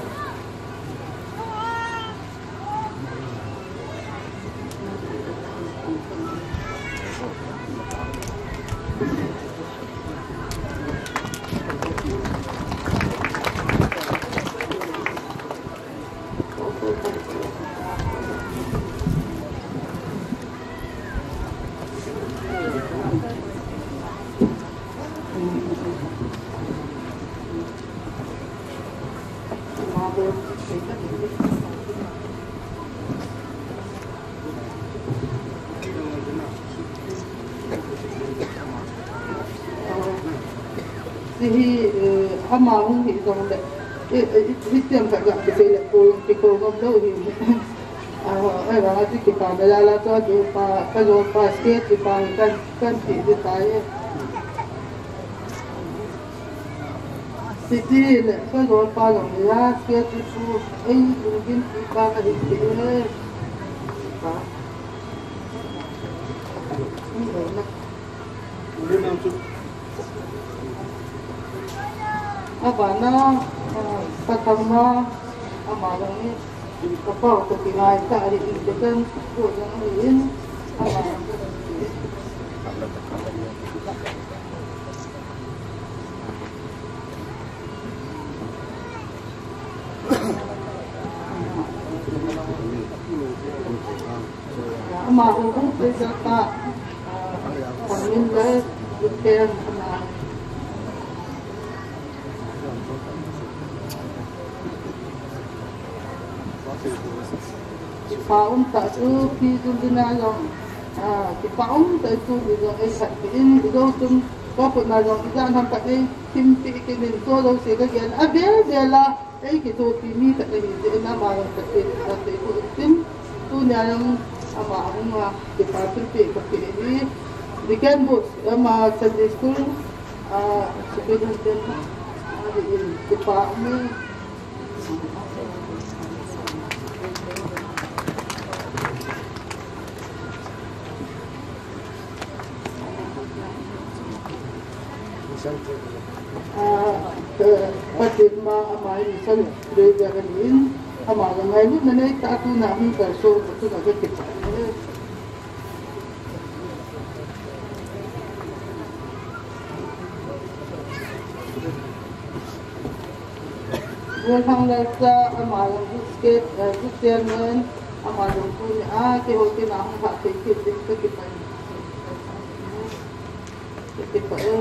Hiche hi, eh, ama hung hi jong le, eh, eh, hitiam khat ga kisei le ko, kikou ngam lou hi. Ah, eh, vang a chu kipana jal a chu, adu pa, ka jol pa, state kipa hi kan, kan ti di tai. Siti le, ka jol pa jong le, ya, state pu, ei, lunggim pi pa ka hi ti e. Pa. Abana, ah, ka thangma, ama jong hi, ka pau ka kingai ta ahi in, ka chan, ko jong ahi in, ama jong ka Ama ho hung preacher pa, ah, Min le, Luteng, ama. Kipa um tah chu, Pi Julie na jong, ah, kipa um tah chu, mi jong ei khat pi in, i jo chun, ko khut na jong, i jan ham khat ei thim pi kit in, to jouse ka gen, a vel vel a, ei kithopi mi khat ahi, ti in ama jong ka ti, ka ti khu in tin, tunia jong ama hung a, kipa thilpeh ka pe hi, Deacon Booth, ama Sunday School, ah, superintendent, ah, di in, kipa um e. Ah, eh, Pathen ma ama in san de de ka ni in, ama la ngailutna nei tah tuna hung kalson, tuna ka kipah e. Golhang Lalcha, ama jong Group Secret-, eh, Group Chairman, ama jong tunia keiho kina hung phat thei kit ding ka kipah e. Ka kipah e.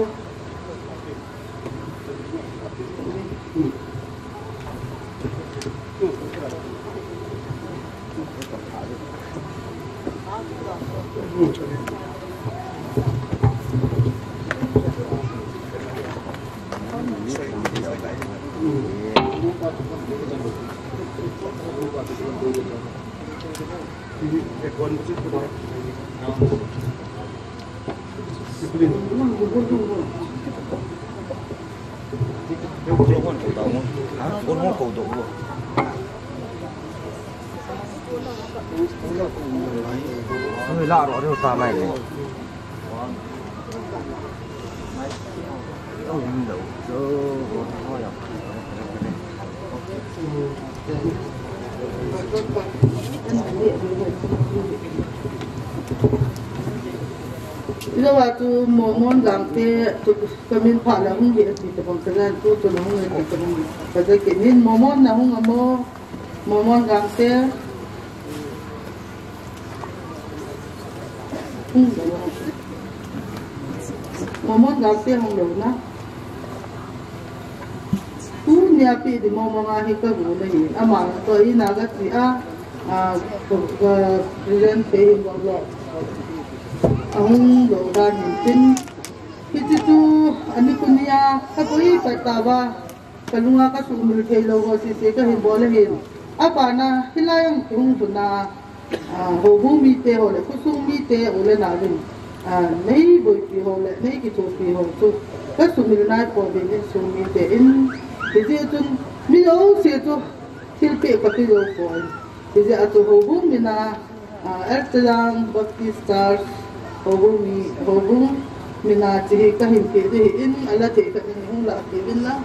Ilo wa tu Mormon Gangte tu kamin pha la hung hi ati tabang kajan tu tu la hung ati tabang kajan ke nin Mormon na hung amo Mormon Gangte. Hung lou. Mormon Gangte hung lou na. Tunia pi di Mormon a hi ka gu na hi. Ama to i na ga ti a. A, ko, ko, Reverend pe hi lou lou. A hung lou da ni tin. Hiti tu, ani kunia, ka koi pa ta ba. Ka lunga ka sumil thei lou ho sese ka hin bol ahin. Abana, hilai ang kihung tuna, ah, houbung mite ho le, khosung mite u le nau vin, ah, nei boipi ho le, nei kithopi ho chu, ka sumil nai pouvin insung mite in, hijeh chun, mi jouse chu, thilpeh ka pe jou poi. Hijeh a chu houbung mina, ah, Elchajang Baptist Church, houbung mi, houbung mina chu hi ka hin pe ding ahin, ala thei khat in hung la pe ding la.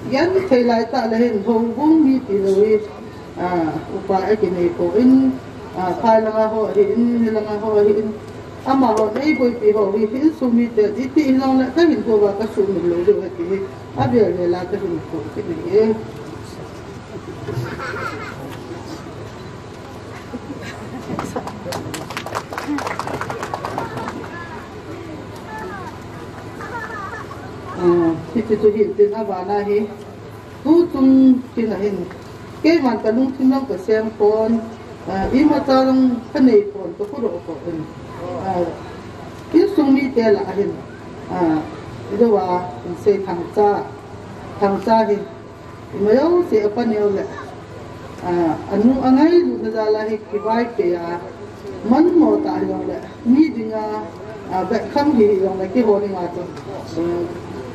Gen thei lai tah le hin houbung mi ti lou hi, ah, upa a kinei poi, ah, phai langa ho ahin, ni langa ho ahin, amaho nei boipi ho hi, insung mite, iti hilou le, ka hin ko va ka sumil lou lou ahi ti hi, avel vel a ka hin ko kit ahi. Ah, hiti chu hin tin abana hi. Tu chung tin ahin. Keiman ka lungthim jong ka sem pon. Ah, imacha jong ka nei pon ka kuro ko in. Ah, insung mite lah ahin. Ah, ijo a, in sei Thangcha. Thangcha hi. Ima jouse a paneo le, ah, anu angailutna jal a hi kivaipe a, manmo tah hijongle, mi dinga, ah, beh kham hi hijongle, keiho dinga chu, eh,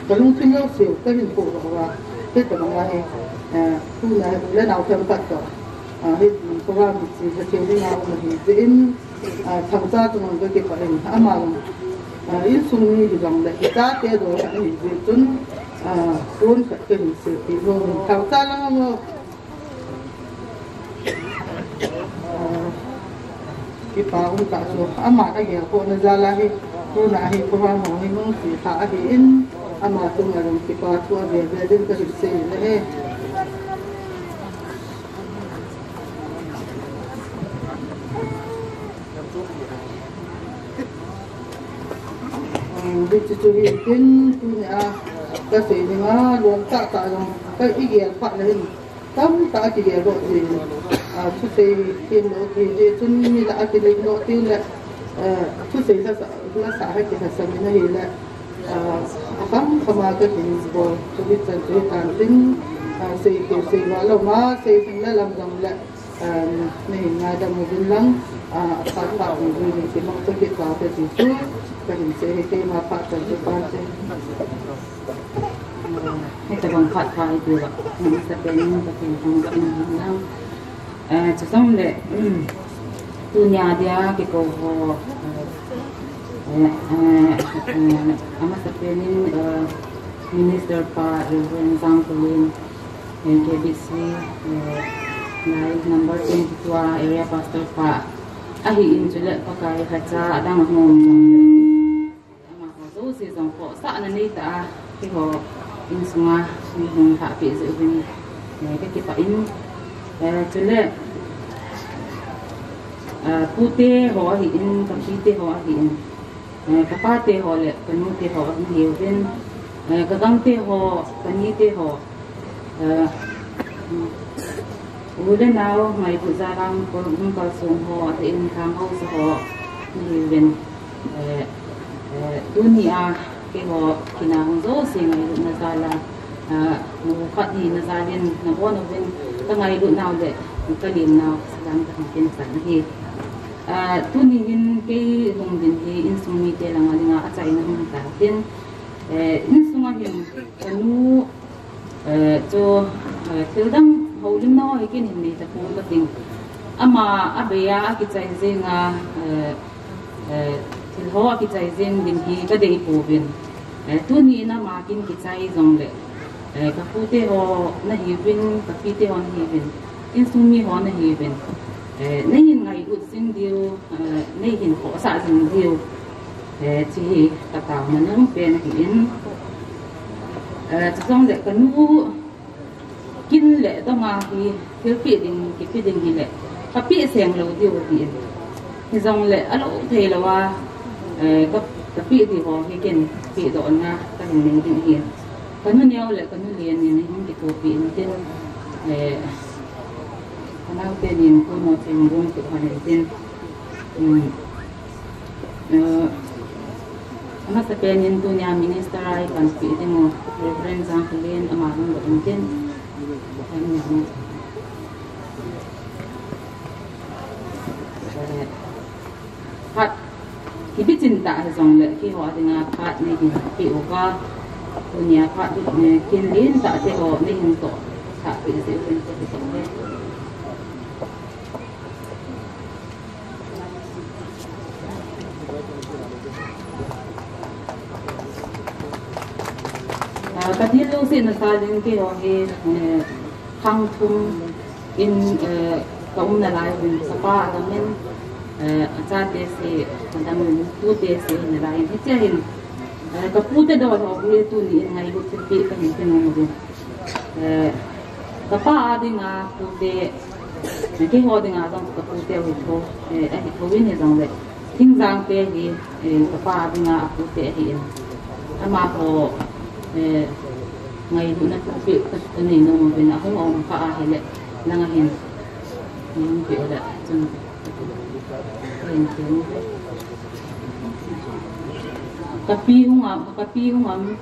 ka lungthim jouse u ka hin pohdoh uva, hitabang a hi, eh, tuna hi u le nao themkhat toh, ah, hi program hi chu ka thei dinga um ahi jeh in, Ah, Thangcha chunga ka kipah in, ama jong, ah, insung mi hijongle, i chate dol khat ahi jeh chun, ah, phone khat ka hin seipeh nom in, Thangcha lang mo. Ah, kipa um tah chu, ama ka gel khohna jal a hi, tuna hi, program ho hi nung si tha ahin, ama chunga jong kipa thu avel vel in ka hin sei in ahi. Hichu chu hitin, tunia kasei dinga lom tahtah jong ka igel phat le hin tamtah kigel lou thei. A, thusei themlou thei jeh chun mi lah a kilei lou thei le, a, thusei lhasah, lhasah ha kilhasam in ahile, a, akham khama kahin bol chu hichan chu hitan tin, a, sei thei sei va lou ma, sei thei le lam jong le, Nahin ngaidam uvin lang, a, phat phat uvin ti mang toh kipah te ti chu kahin sei e, keima phat chan chu pan te. Hitabang phat phat hi tiva, nang sa pen nang sa pen nang sa pen nang. Eh, chutong le, tunia dia kikou ho, eh, eh, eh, amasa pen in, eh, Minister pa Reverend Zangkulin, K B C, eh, lai number twenty-two a area pastor pa ahin, chule Pakai lhacha adang ahung um jong le, amaho jouse jong khohsahna neitah a keiho insunga mi hung lhahpeh jeh uvin, eh, kakipah in, eh, chule, eh, pute ho ahin, kapite ho ahin, eh, kapate ho le kanute ho ana hiuvin, eh, kagangte ho, kanite ho, eh, u le nao, ngailut jal a hung kalsong ho, ahin lhang haosa ho ana hiuvin, eh, eh, tunia keiho kina hung jouse ngailutna jal a, eh, nu khat hina jal in nabon uvin kangailut nau le kalim nau salam kahin tin san ahi. Ah, tuni hin kei hung din hi insung mite langa dinga achaina hung hitan tin, eh, insunga hin kanu, eh, chu, eh, thil dang houlimna ho hi ken hin nei tapon kating. Ama abeiya akichai jenga, eh, eh, thil ho akichai jeng ding hi kadei pouvin. Eh, tuni in ama kin kichai jongle, eh, kapute ho nahiuvin, kapite ho nahiuvin, insung mi ho nahiuvin, eh, neihin ngailut jing diu, eh, neihin khohsah jing diu, eh, ti hi kataona nom pen ahin. Eh, chujongle kanu kin le donga hi thilpeh ding, kipeh ding hile kapeh seng lou diu ahin. Hijongle alou thei lou a, eh, ka, kapeh diu ho hi ken pehdohna kahin nei ding ahin. Kanu neo le kanu len in hin kithopi intin, eh, kanaote nin kunu thim rum tu han intin. Hmm. Eh, amasapen in tunia minister a ipanpi ding u Reverend Zangkholin ama hung doh intin. Eh, phat, kibichin tah hijongle, keiho dinga phat neihin peh uva, tunia phat, eh, kin lentah te ho neihin toh, thah peh jeh uvin kati. Ah, kadil lungsetna jal in keiho hi, eh, khang thum in, eh, kaum nalai uvin, kapa adam in, eh, achate seh adam in, tute seh nalai in, hichea hin, eh, kapute dol ho hi tuni in ngailut thilpeh kahin pe nom uvin. Eh, kapa a dinga pute, keiho dinga jong kapute u hitho, eh, ahitho in hijongle, Thingjang te hi, eh, kapa a dinga apute ahin. Amaho, eh, ngailutna thilpeh kanei nom uvin, ahung um kah a hile, langa hin, hung pe ule, chun, hin tin. Kapi hung am, kapi hung am,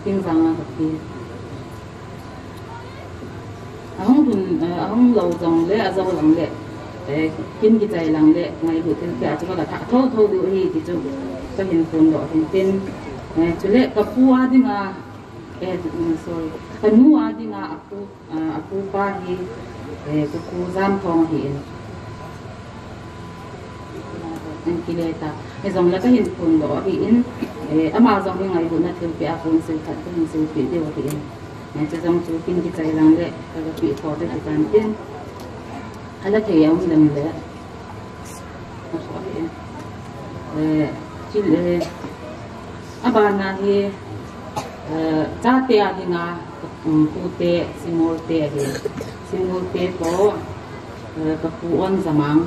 Thingjang a kapi. Ahung lhun, eh, ahung lou jongle, ajou jongle, eh, kin kichai lang le, ngailut thilpeh a chu kaga thah thotho diu ahi ti chu kahin phondoh ahin tin, eh, chule kapu a dinga, eh, mm, sorry, kanu a dinga apu, ah, apupa hi, eh, Kapu Jamthong ahin. An kile ta. Hijongle kahin phondoh ahin, eh, ama jong hi ngailutna thilpeh a kon sil khat kahin silpeh diu ahin. Eh, chujong chu kin kichai lang le, kaga peh thou te kitan tin. Ala thei a um lem le. Eh, chule, eh, abana hi, eh, chate a dinga, um, pute, Simol te ahi. Simol te toh, eh, Kapu Onjamang.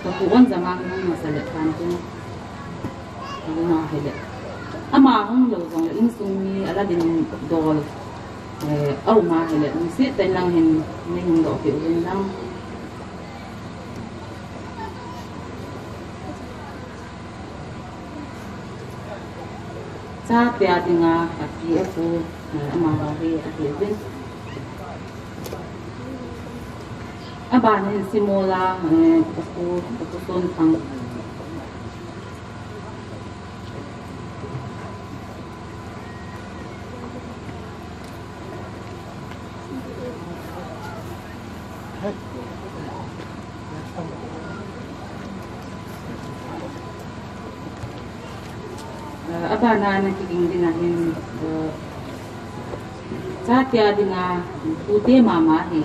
Kapu Onjamang nang masa le tan tin. Ama hile. Ama hung lou jongle insung mi ala ding dol, eh, a um a hile, lungset tah in lang hin nei hung doh peh uvin lang. Chate a dinga api apu, eh, ama ho hi ahi uvin. Aban hin Simola, eh, kapu, kapu Sonthang. Eh, abana ana kiging dinga hin, eh, chate a dinga pute mama hi.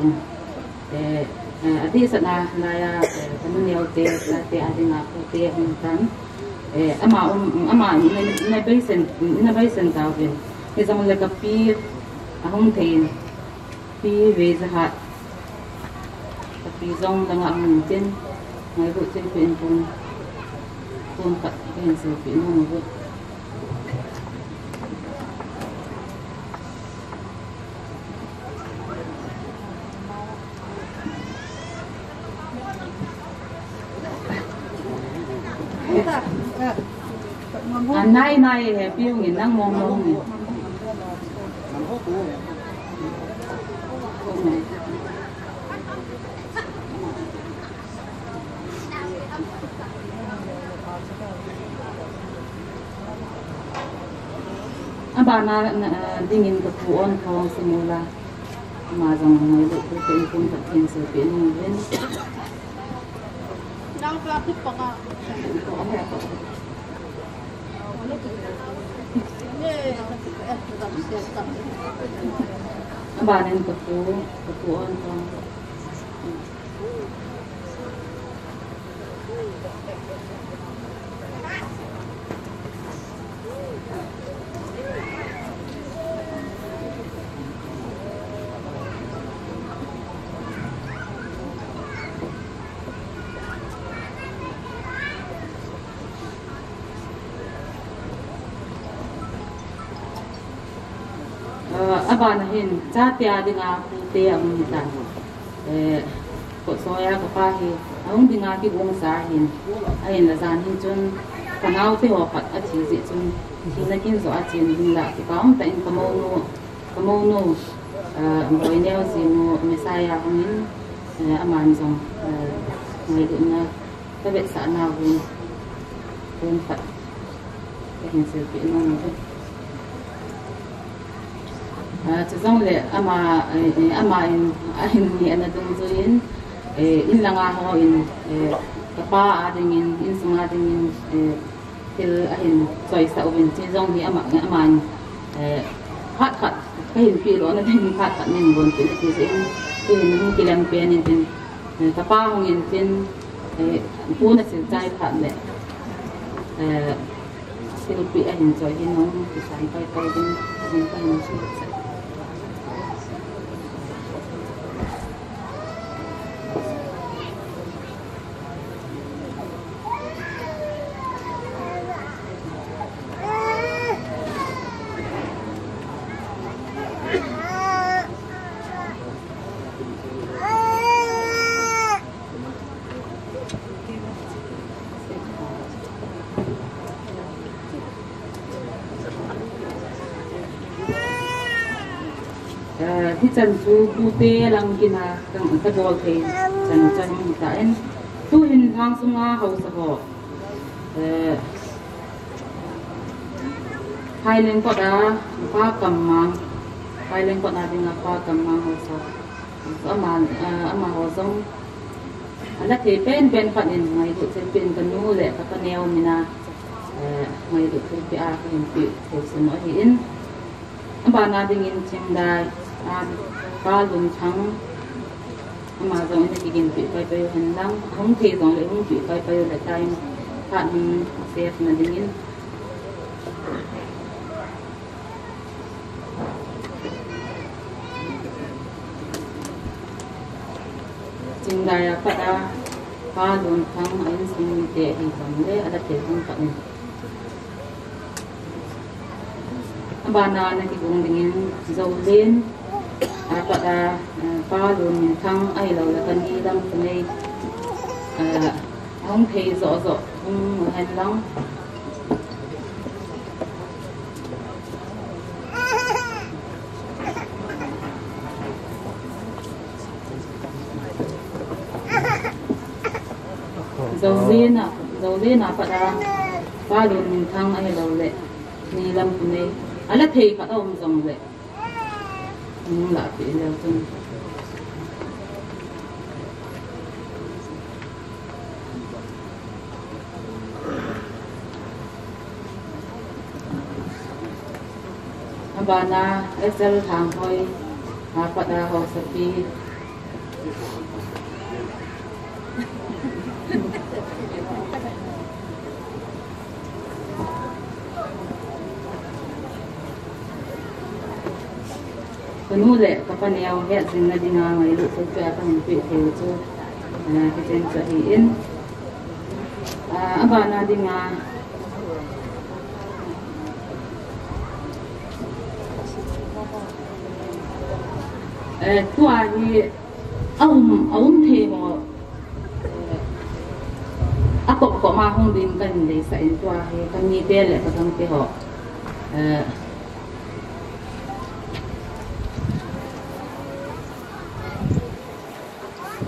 Eh, eh, adeh sahna laiya, eh, kanu neote, chate a dinga pute ahin tan. Eh, ama um, ama ina, ina beisen, ina beisen tauvin. Hijongle kapi ahung thei in. Pi Veijahat. Kapi jong langa ahung tin. Ngailut thilpeh in pon, pon khat kahin seipeh nom uve. Anai nai he, pi hung in nang mong mong in. Abana, na, dingin kapu Onthong Simola. Ama jong ngailut thilpeh in pon khat kahin seipeh nom uvin. Abanin kapu, kapu Onthong. Eh, abana hin, chate a dinga pute aum hitan. Eh, kot soiya kapa hi, ahung dinga kigongsa ahin, ahinla jan hin chun, kanaote ho khat athi jeh chun, thina kin joh a chen hinla, kipa um tah in kamounu, kamounu, eh, Boineo jinu, Messiah hungin, eh, aman jong, eh, ngailutna, Kavetsahna uvin, pon khat kahin seipeh nom uvin. Ah, chujongle ama, eh, eh, ama in, ahin hi ana dungjuiyin, eh, in langa hon, eh, kapa a dingin, insunga dingin, eh, thil ahin choisah uvin, chujong hi ama, aman, eh, phat khat kahin peh lona ding phat khat nin gon tin ati jeh in, tuhin hung kilem pen in tin, eh, kapa hung in tin, eh, pon asil chai phat le, eh, thilpeh ahin choi hin hung kisan pai pai ding, hin kahin seichai. Eh, hichan chu pute lang kina ka, kabol thei chan, chan hitan. Tuhin lhang sunga haosa ho. Eh, Phaileng kot a Pa Kammang. Phaileng kot a dinga Pa Kammang haosa. Ama, eh, amaho jong. Ala thei pen pen khat in ngailut thilpeh in kanu le kapa neo mina, eh, ngailut thilpeh a kahin peh thei sun ahin. Abana dingin Chingdai a Pa Lunthang, ama jong ina kiginpeh pai pai u hen lang, hung thei jongle hung peh pai pai u le time khat hung save na dingin. Chingdai a pat a Pa Lunthang a insung mite hi jongle ala thei hung khat in. Abana ana kigong dingin Zolen, apat a, eh, Pa Lunminthang ahilou le kani Lampunei, eh, ahung thei joh joh hung hen lang. Zolen a, Zolen apat a, Pa Lunminthang ahilou le kani Lampunei. Ala thei khat aum jong le. Nung lah pi leu chun. Abana S L Thanghoi, apat a Haosapi. Kanu le kapa neo hetjingna dinga ngailut thilpeh a kahin peh thei u chu, eh, hichen chu ahin, ah, abana dinga, eh, tua hi aum, aum thei ho, eh, akop kop ma hung ding kahin deisah in tua hi kanite le kagangte ho, eh,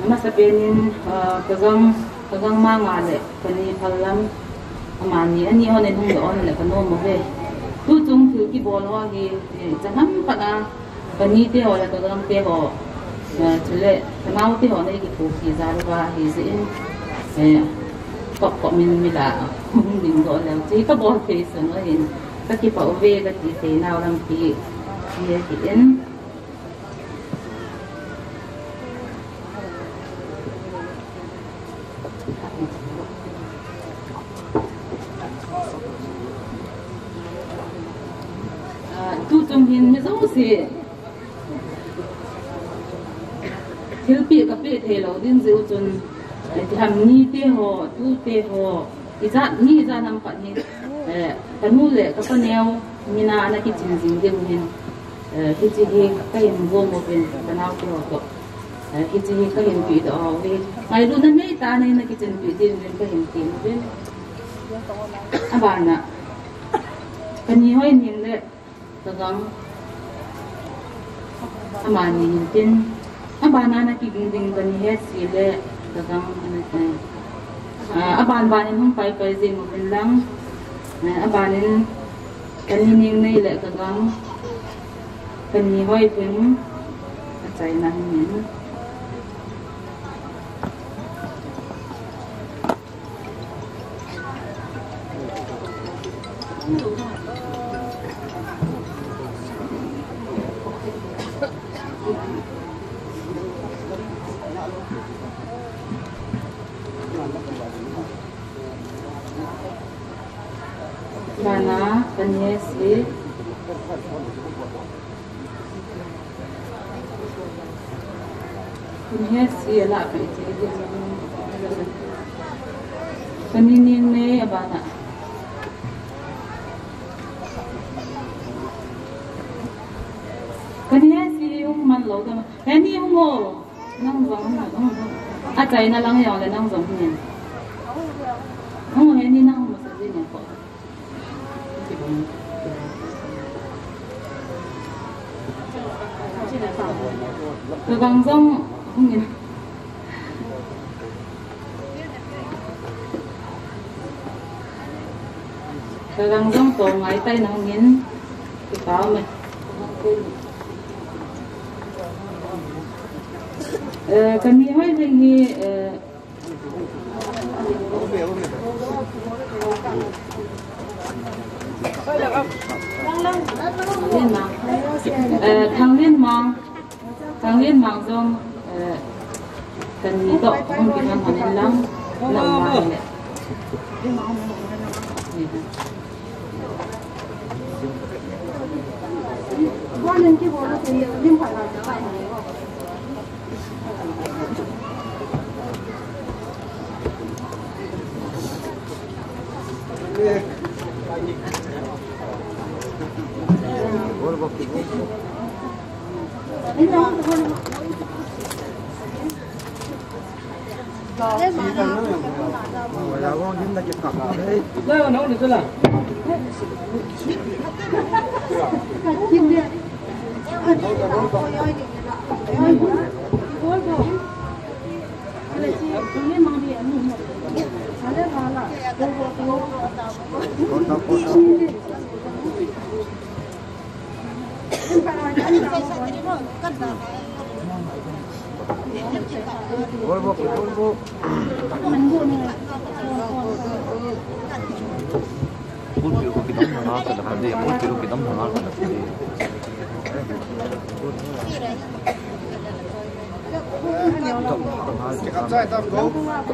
Amasapen in, ah, kagang, kagang Manga le kani Phallam, amani ani hon in hung doh hon le kanom uve. Tuchung thil kibol ho hi, eh, changam khat a, kanite ho le kagangte ho, eh, chule kanaote ho nei kipu khi jal uva ahi jeh in, eh, kop kop min mila hung ding doh leu. Chu kabol thei sun u ahin, kakipah uve kati thei nau lampi hi ahin. Ah, tuchung hin mi jouse thilpeh kapeh thei lou ding jeh u chun, eh, tiham nite ho, tute ho, ijat, mi ijat ham khat hi, eh, kanu le kapa neo min a ana kichin jing ding u hin, eh, hiche hi kahin gom uvin, kanaote ho toh, eh, hiche hi kahin pehdoh uve. Ngailutna neitah a neina kichinpeh ding uvin kahin ti uvin. Abana, kani Hoineng le kagang, amani hintin, abana ana kigong ding kani Hesi le kagang ana, eh, ah, aban ban in hung pai pai jing uvin lang, eh, aban in kani Nengnei le kagang, kani Hoilhing, achaina hung in. Bana, kani Hesi. Kani Hesi alah peh thei ding. Kani Nengnei abana. Kani Hesi hung man lou dam. Heni hung o. Nang jong hung, hung, hung. Achaina lang jong le nang jong hung in. Hung, Heni nang hung masa jing e ko. Kagang jong hung in. Kagang jong toh ngai tai na hung in. Kipah me. Eh, kani Hoilhing hi, eh, Lenmang. Eh, Thanglenmang. Thanglenmang jong, eh, kani toh hung kiman hon in lang. Nang ma le.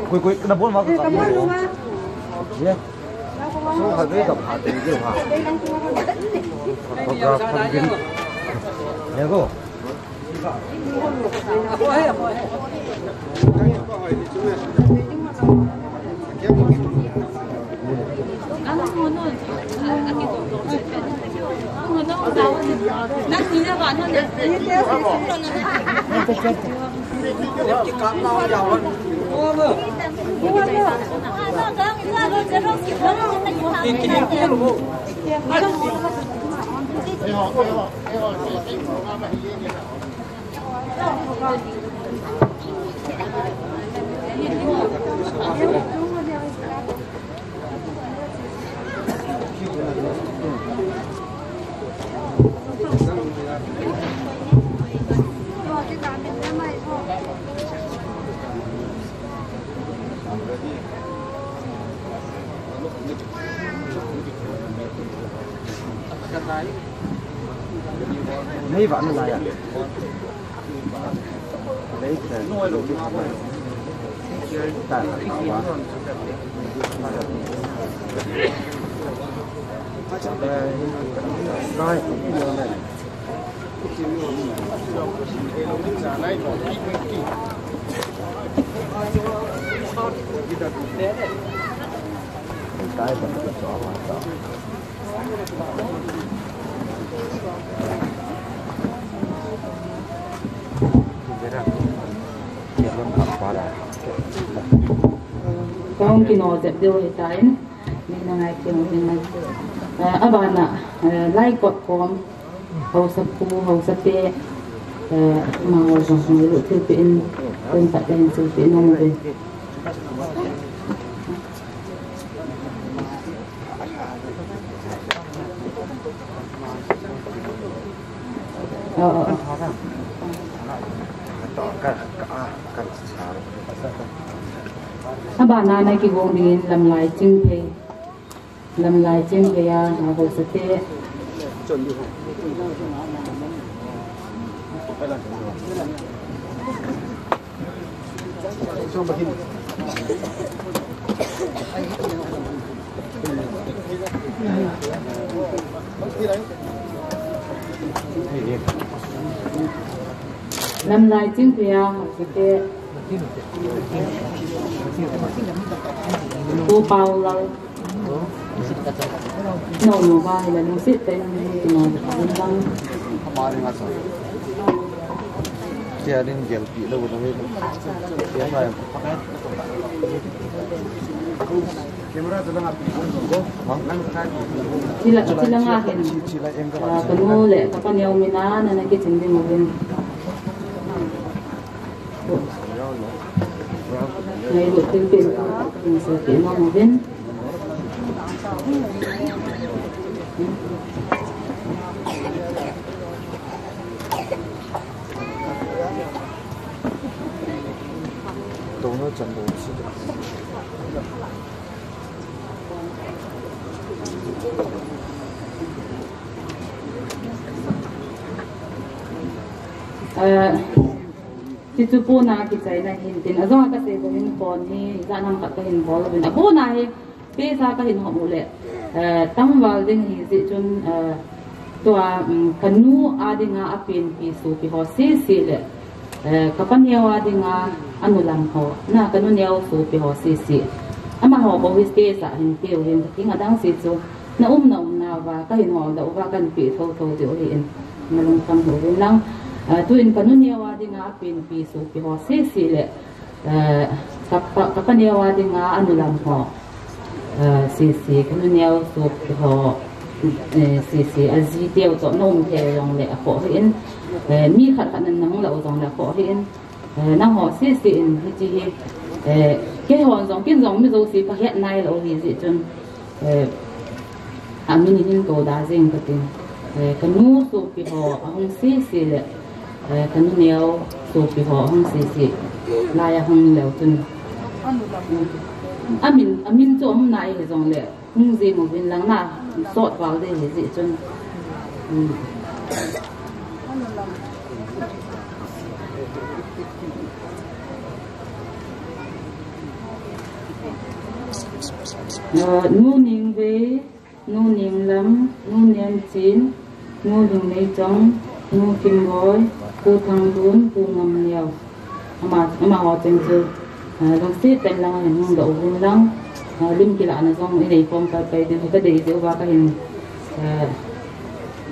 Koi, koi, na bon ma ka. Ye. So, ha, dei ka pha, dei, dei, ha. Photograph kan din. Ye ko. Nei va na la ya. Kong kino jep diu hitan, ni na ngai kino ni ngai. Eh, abana, eh, lai kot kom, hausa pu, hausa te, eh, ma ho jong ngailut thilpeh in, tun pat in thilpeh in ong ve. Oh, oh, oh. Abana na kigong dingin Lamlai Chingphei. Lamlai Chingphei a, a hausate. Lamlai Chingphei a, hausate. Pu Paulal. No, no, ba, ila lungset tah in, no, no, no. Kia din gelpi lo, no, no. Kia ba. Camera tu lang api. Sila, sila nga hin. Ah, kanu le, kapa niau mina, na na kitchen din mo din. Ngailut thilpeh in, thilpeh in sa ti mo din. Eh, Hichu pona kichaina hin tin, ajong a kasei bang in pon hi, ijat ham khat kahin bol uvin. Apona hi, pesa kahin hom u le, eh, tangval ding hi jeh chun, eh, tua, um, kanu a dinga apenpi sopi ho sese le, eh, kapa neo a dinga anu lam ho, na kanu neo sopi ho sese. Amaho bou hi stage a hin tiu hin, king adang se chu, na um na um na Ava, kahin hol doh uva kahin pe thotho diu ahin. Nalungkham uvin lang. Ah, tuin kanu neo a dinga apenpi sopi ho sese le, eh, kapa, kapa neo a dinga anu lam ho, eh, sese, kanu neo sopi ho, eh, sese, aji teu toh na um thei jongle akhoh hih in, eh, mi khat khat nan nang lah u jongle akhoh hih in. Eh, nangho sese in hiche hi, eh, keihon jong, ken jong mi jouse kahet nailou ahi jeh chun, eh, amin hin kou da jeng katin. Eh, kanu sopi ho ahung sese le, eh, kanu neo sopi ho ahung sese lai ahung leu chun, amin, amin chu um nai hijongle, hung jeng uvin lang na, sot val ding ahi jeh chun. Hmm. Ah, Nu Ningvei, Nu Ninglam, Nu Nemchin, Nu Lungmeichong, Nu Kimboi, Pu Thanglun, Pu Ngamneo. Ama, amaho cheng chu, ah, lungset tah in lang ahin hung doh uvin lang, ah, lim kilahna jong inei khom pai pai ding hi kadei jeh uva kahin, ah,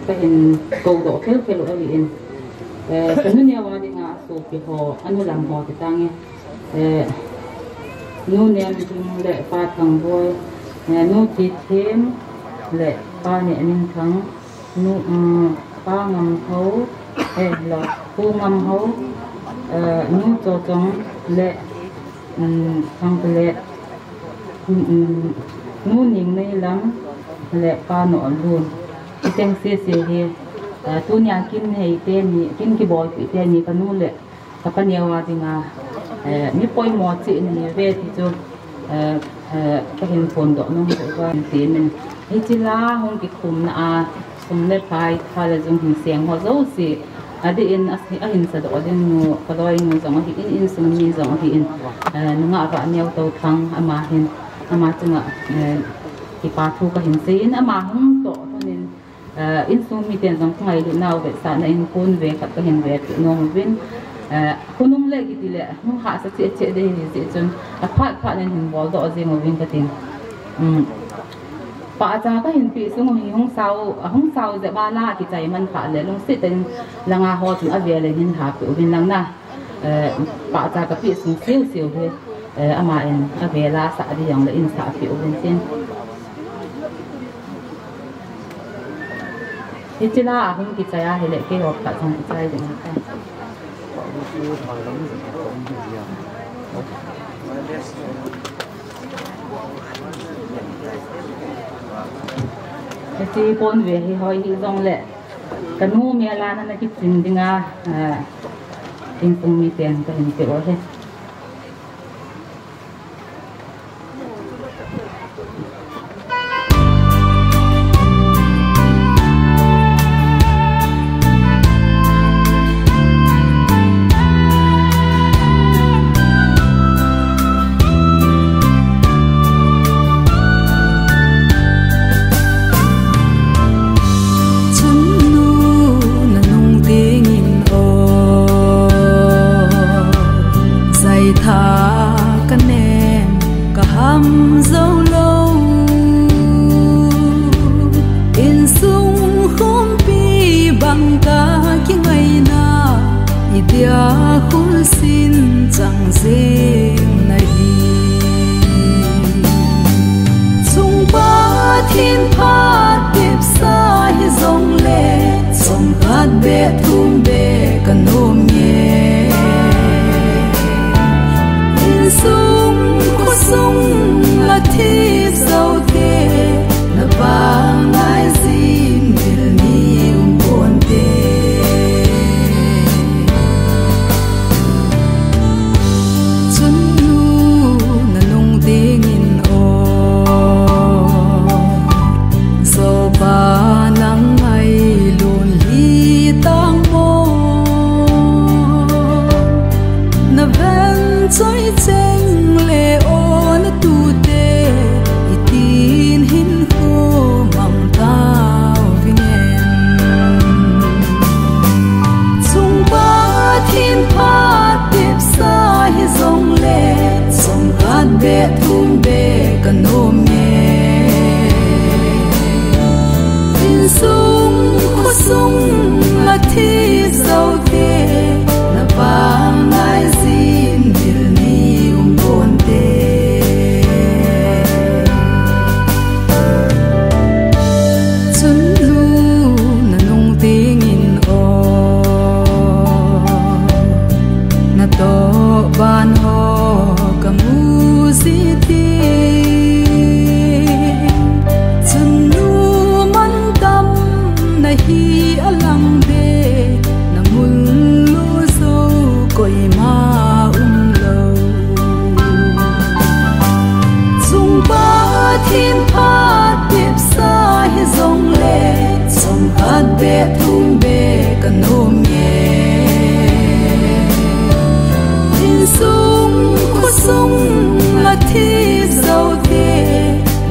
kahin kou doh khel khel u ahin. Eh, kanu neo a dinga asopi ho, anu lam ho ti tange. Eh, Nu Nemhing le Pa Thangboi, eh, Nu Tithem le Pa Nehminthang, Nu, um, Pa Ngamhao, eh, lo, Pu Ngamhao, eh, Nu Chochong le, um, Thangkale, um, um, Nu Ningneilam le Pa Nohlun. Hiteng sese hi, eh, tunia kin hei teni, kin kibolpi teni kanu le kapa neo a dinga, eh, mi poimo cheh nahiuve ti chu, eh, eh, kahin phondoh nom uva tin, hiche la hung kikhumna a sum le pai, tha le jung hin seng ho jouse, adeh in a, ahin sadoh ding nu, kaloinu jong ahin, insung mi jong ahin, eh, nungah vah neo Touthang ama hin, ama chunga, eh, kipa thu kahin sei in, ama hung toh lhon in, eh, insung miten jong kangailutnau vetsahna in kon ve khat kahin vepeh nom uvin, eh, khonung le kiti le hung hahsa cheh cheh ding ahi jeh chun, aphat phat in hin boldoh jeng uvin katin. Um, pahcha kahin peh sung u hi hung sao, ahung sao jep a la kichai man phat le lungset tah in langa ho chun avel in hin lhapeh uvin lang na. Eh, pahcha kapeh sung siu siu hi, eh, ama in avel a sah ding jongle in sahpeh uvin tin. Hiche la ahung kichai ahile keiho khat jong kichai ding ahitai. Hiche kon ve hi hoi hijongle, kanu mel a nana kichin dinga, ah, insung miten kahin peh u ahi. Chunnu nanung dingin o, jaitha kanem kaham joulou, insung khompi bang kakingaina, idia khulsin chang jeng nahi. Chungpa thin phat tepsa hijongle, chomkhat beh thum beh kanom nge. Insung khosung la thip joute, na pangngai jin mil ni um ponte. Chunnu nanung dingin o, jopa nang ngailun hitang mo. Naven choi cheng le o natute, itin hinkho mang tauvingen. Chungpa thin phat tepsa hijongle, chomkhat beh thum beh kanom nge. Sung khosung a thi jote, na vang ngai jin mil ni um ponte. Chun nu na nung dingin o, na toh ban ho ka mu ji ti. Chun nu mantam na hi a lang de, na mun lu zo koima um lo. Sung Pathen phat tepsa hi jong le, sung khat be thum be ka nom nge. Insung khosung a thi jote,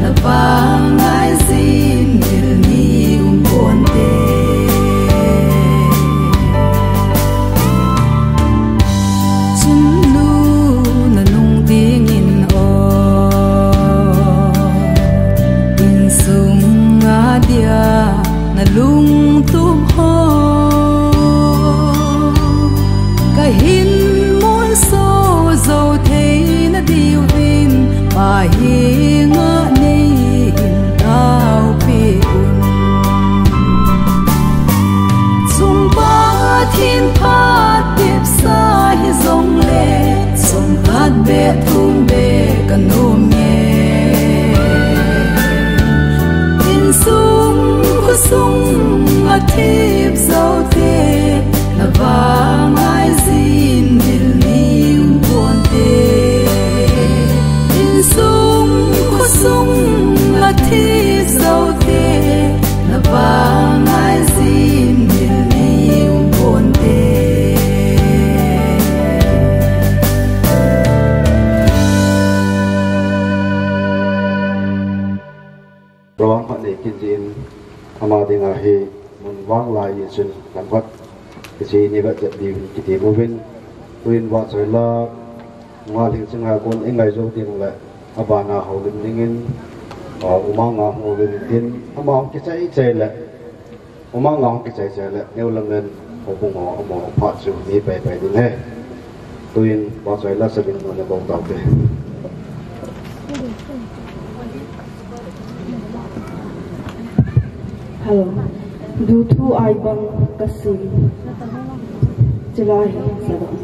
na vang ngai jin mil ni um ponte. Chun nu na nung dingin o, insung a dia na lungtup ho ka hin molso jou theina diuvin, Pa henga nei hin taopi un. Sung Pathen phat tepsa hi jong le, sung khat be thum be ka nom nge. Insung khosung a thi jote, na vang ngai jin mil ni um ponte. Insung khosung a thi jote, na vang ngai jin mil ni um ponte. Program khat nei kit jin, ama dinga hi mun vang lai a chun lam khat kichai ni vet jet diuvin kiti uvin. Tuin Vahchoila, Ngalhing Chinga kon i ngai jou ding le, abana houlim dingin, a, U Manga houlim tin, ama hung kichai chai le, U Manga hung kichai chai le, neo lam len, houbung ho, amaho phat chu ni pai pai ding ahi. Tuin, Vahchoila Sabinnu na kou taute. Hello. Duthu ai bang ka sim. Chilai hi sa bang.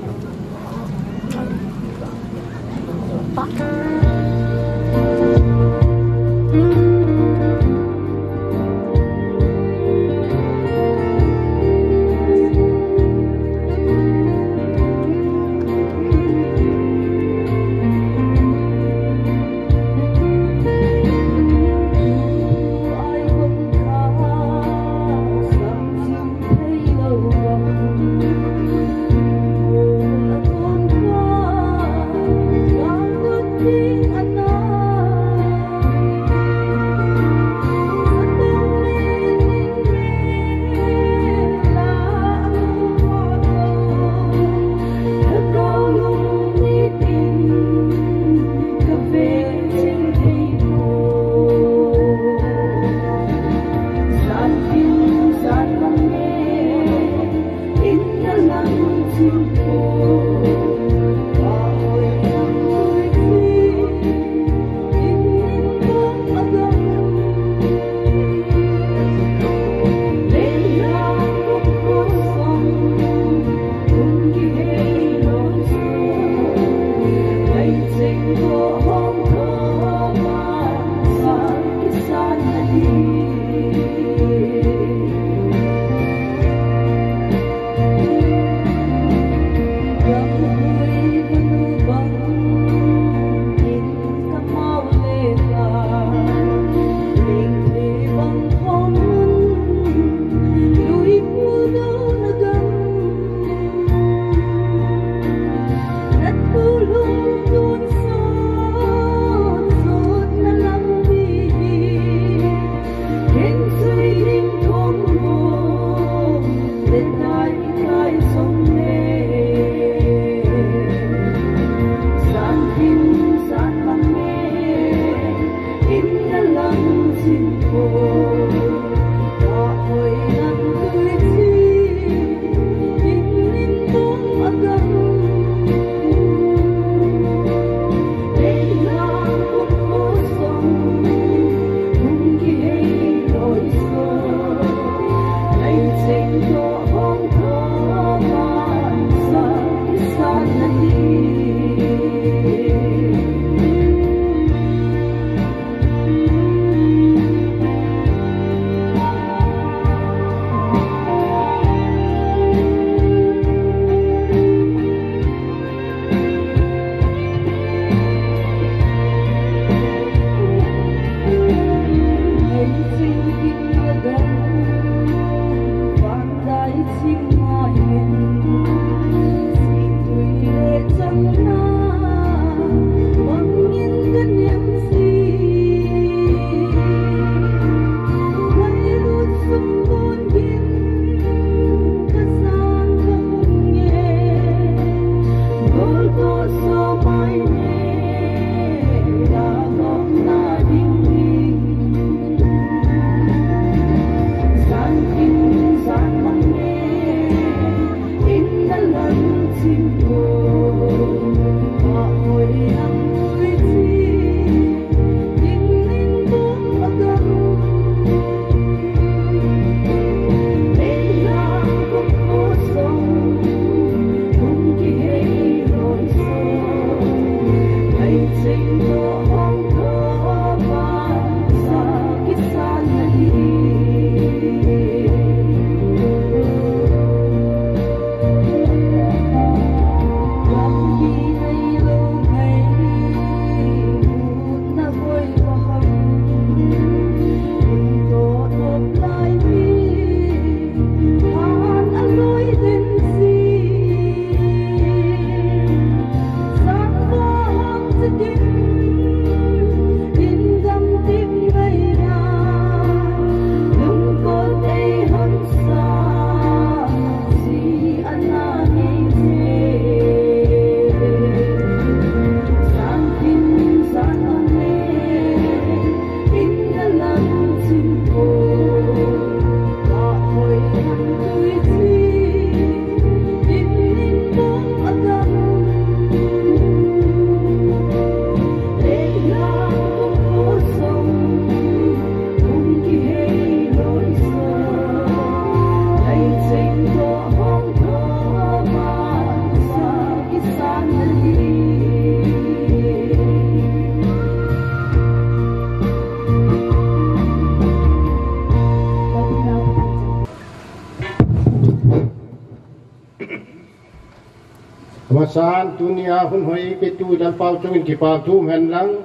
Amasan, tunia hun hoi ipetu Lalpau chungin kipa thu um hen lang.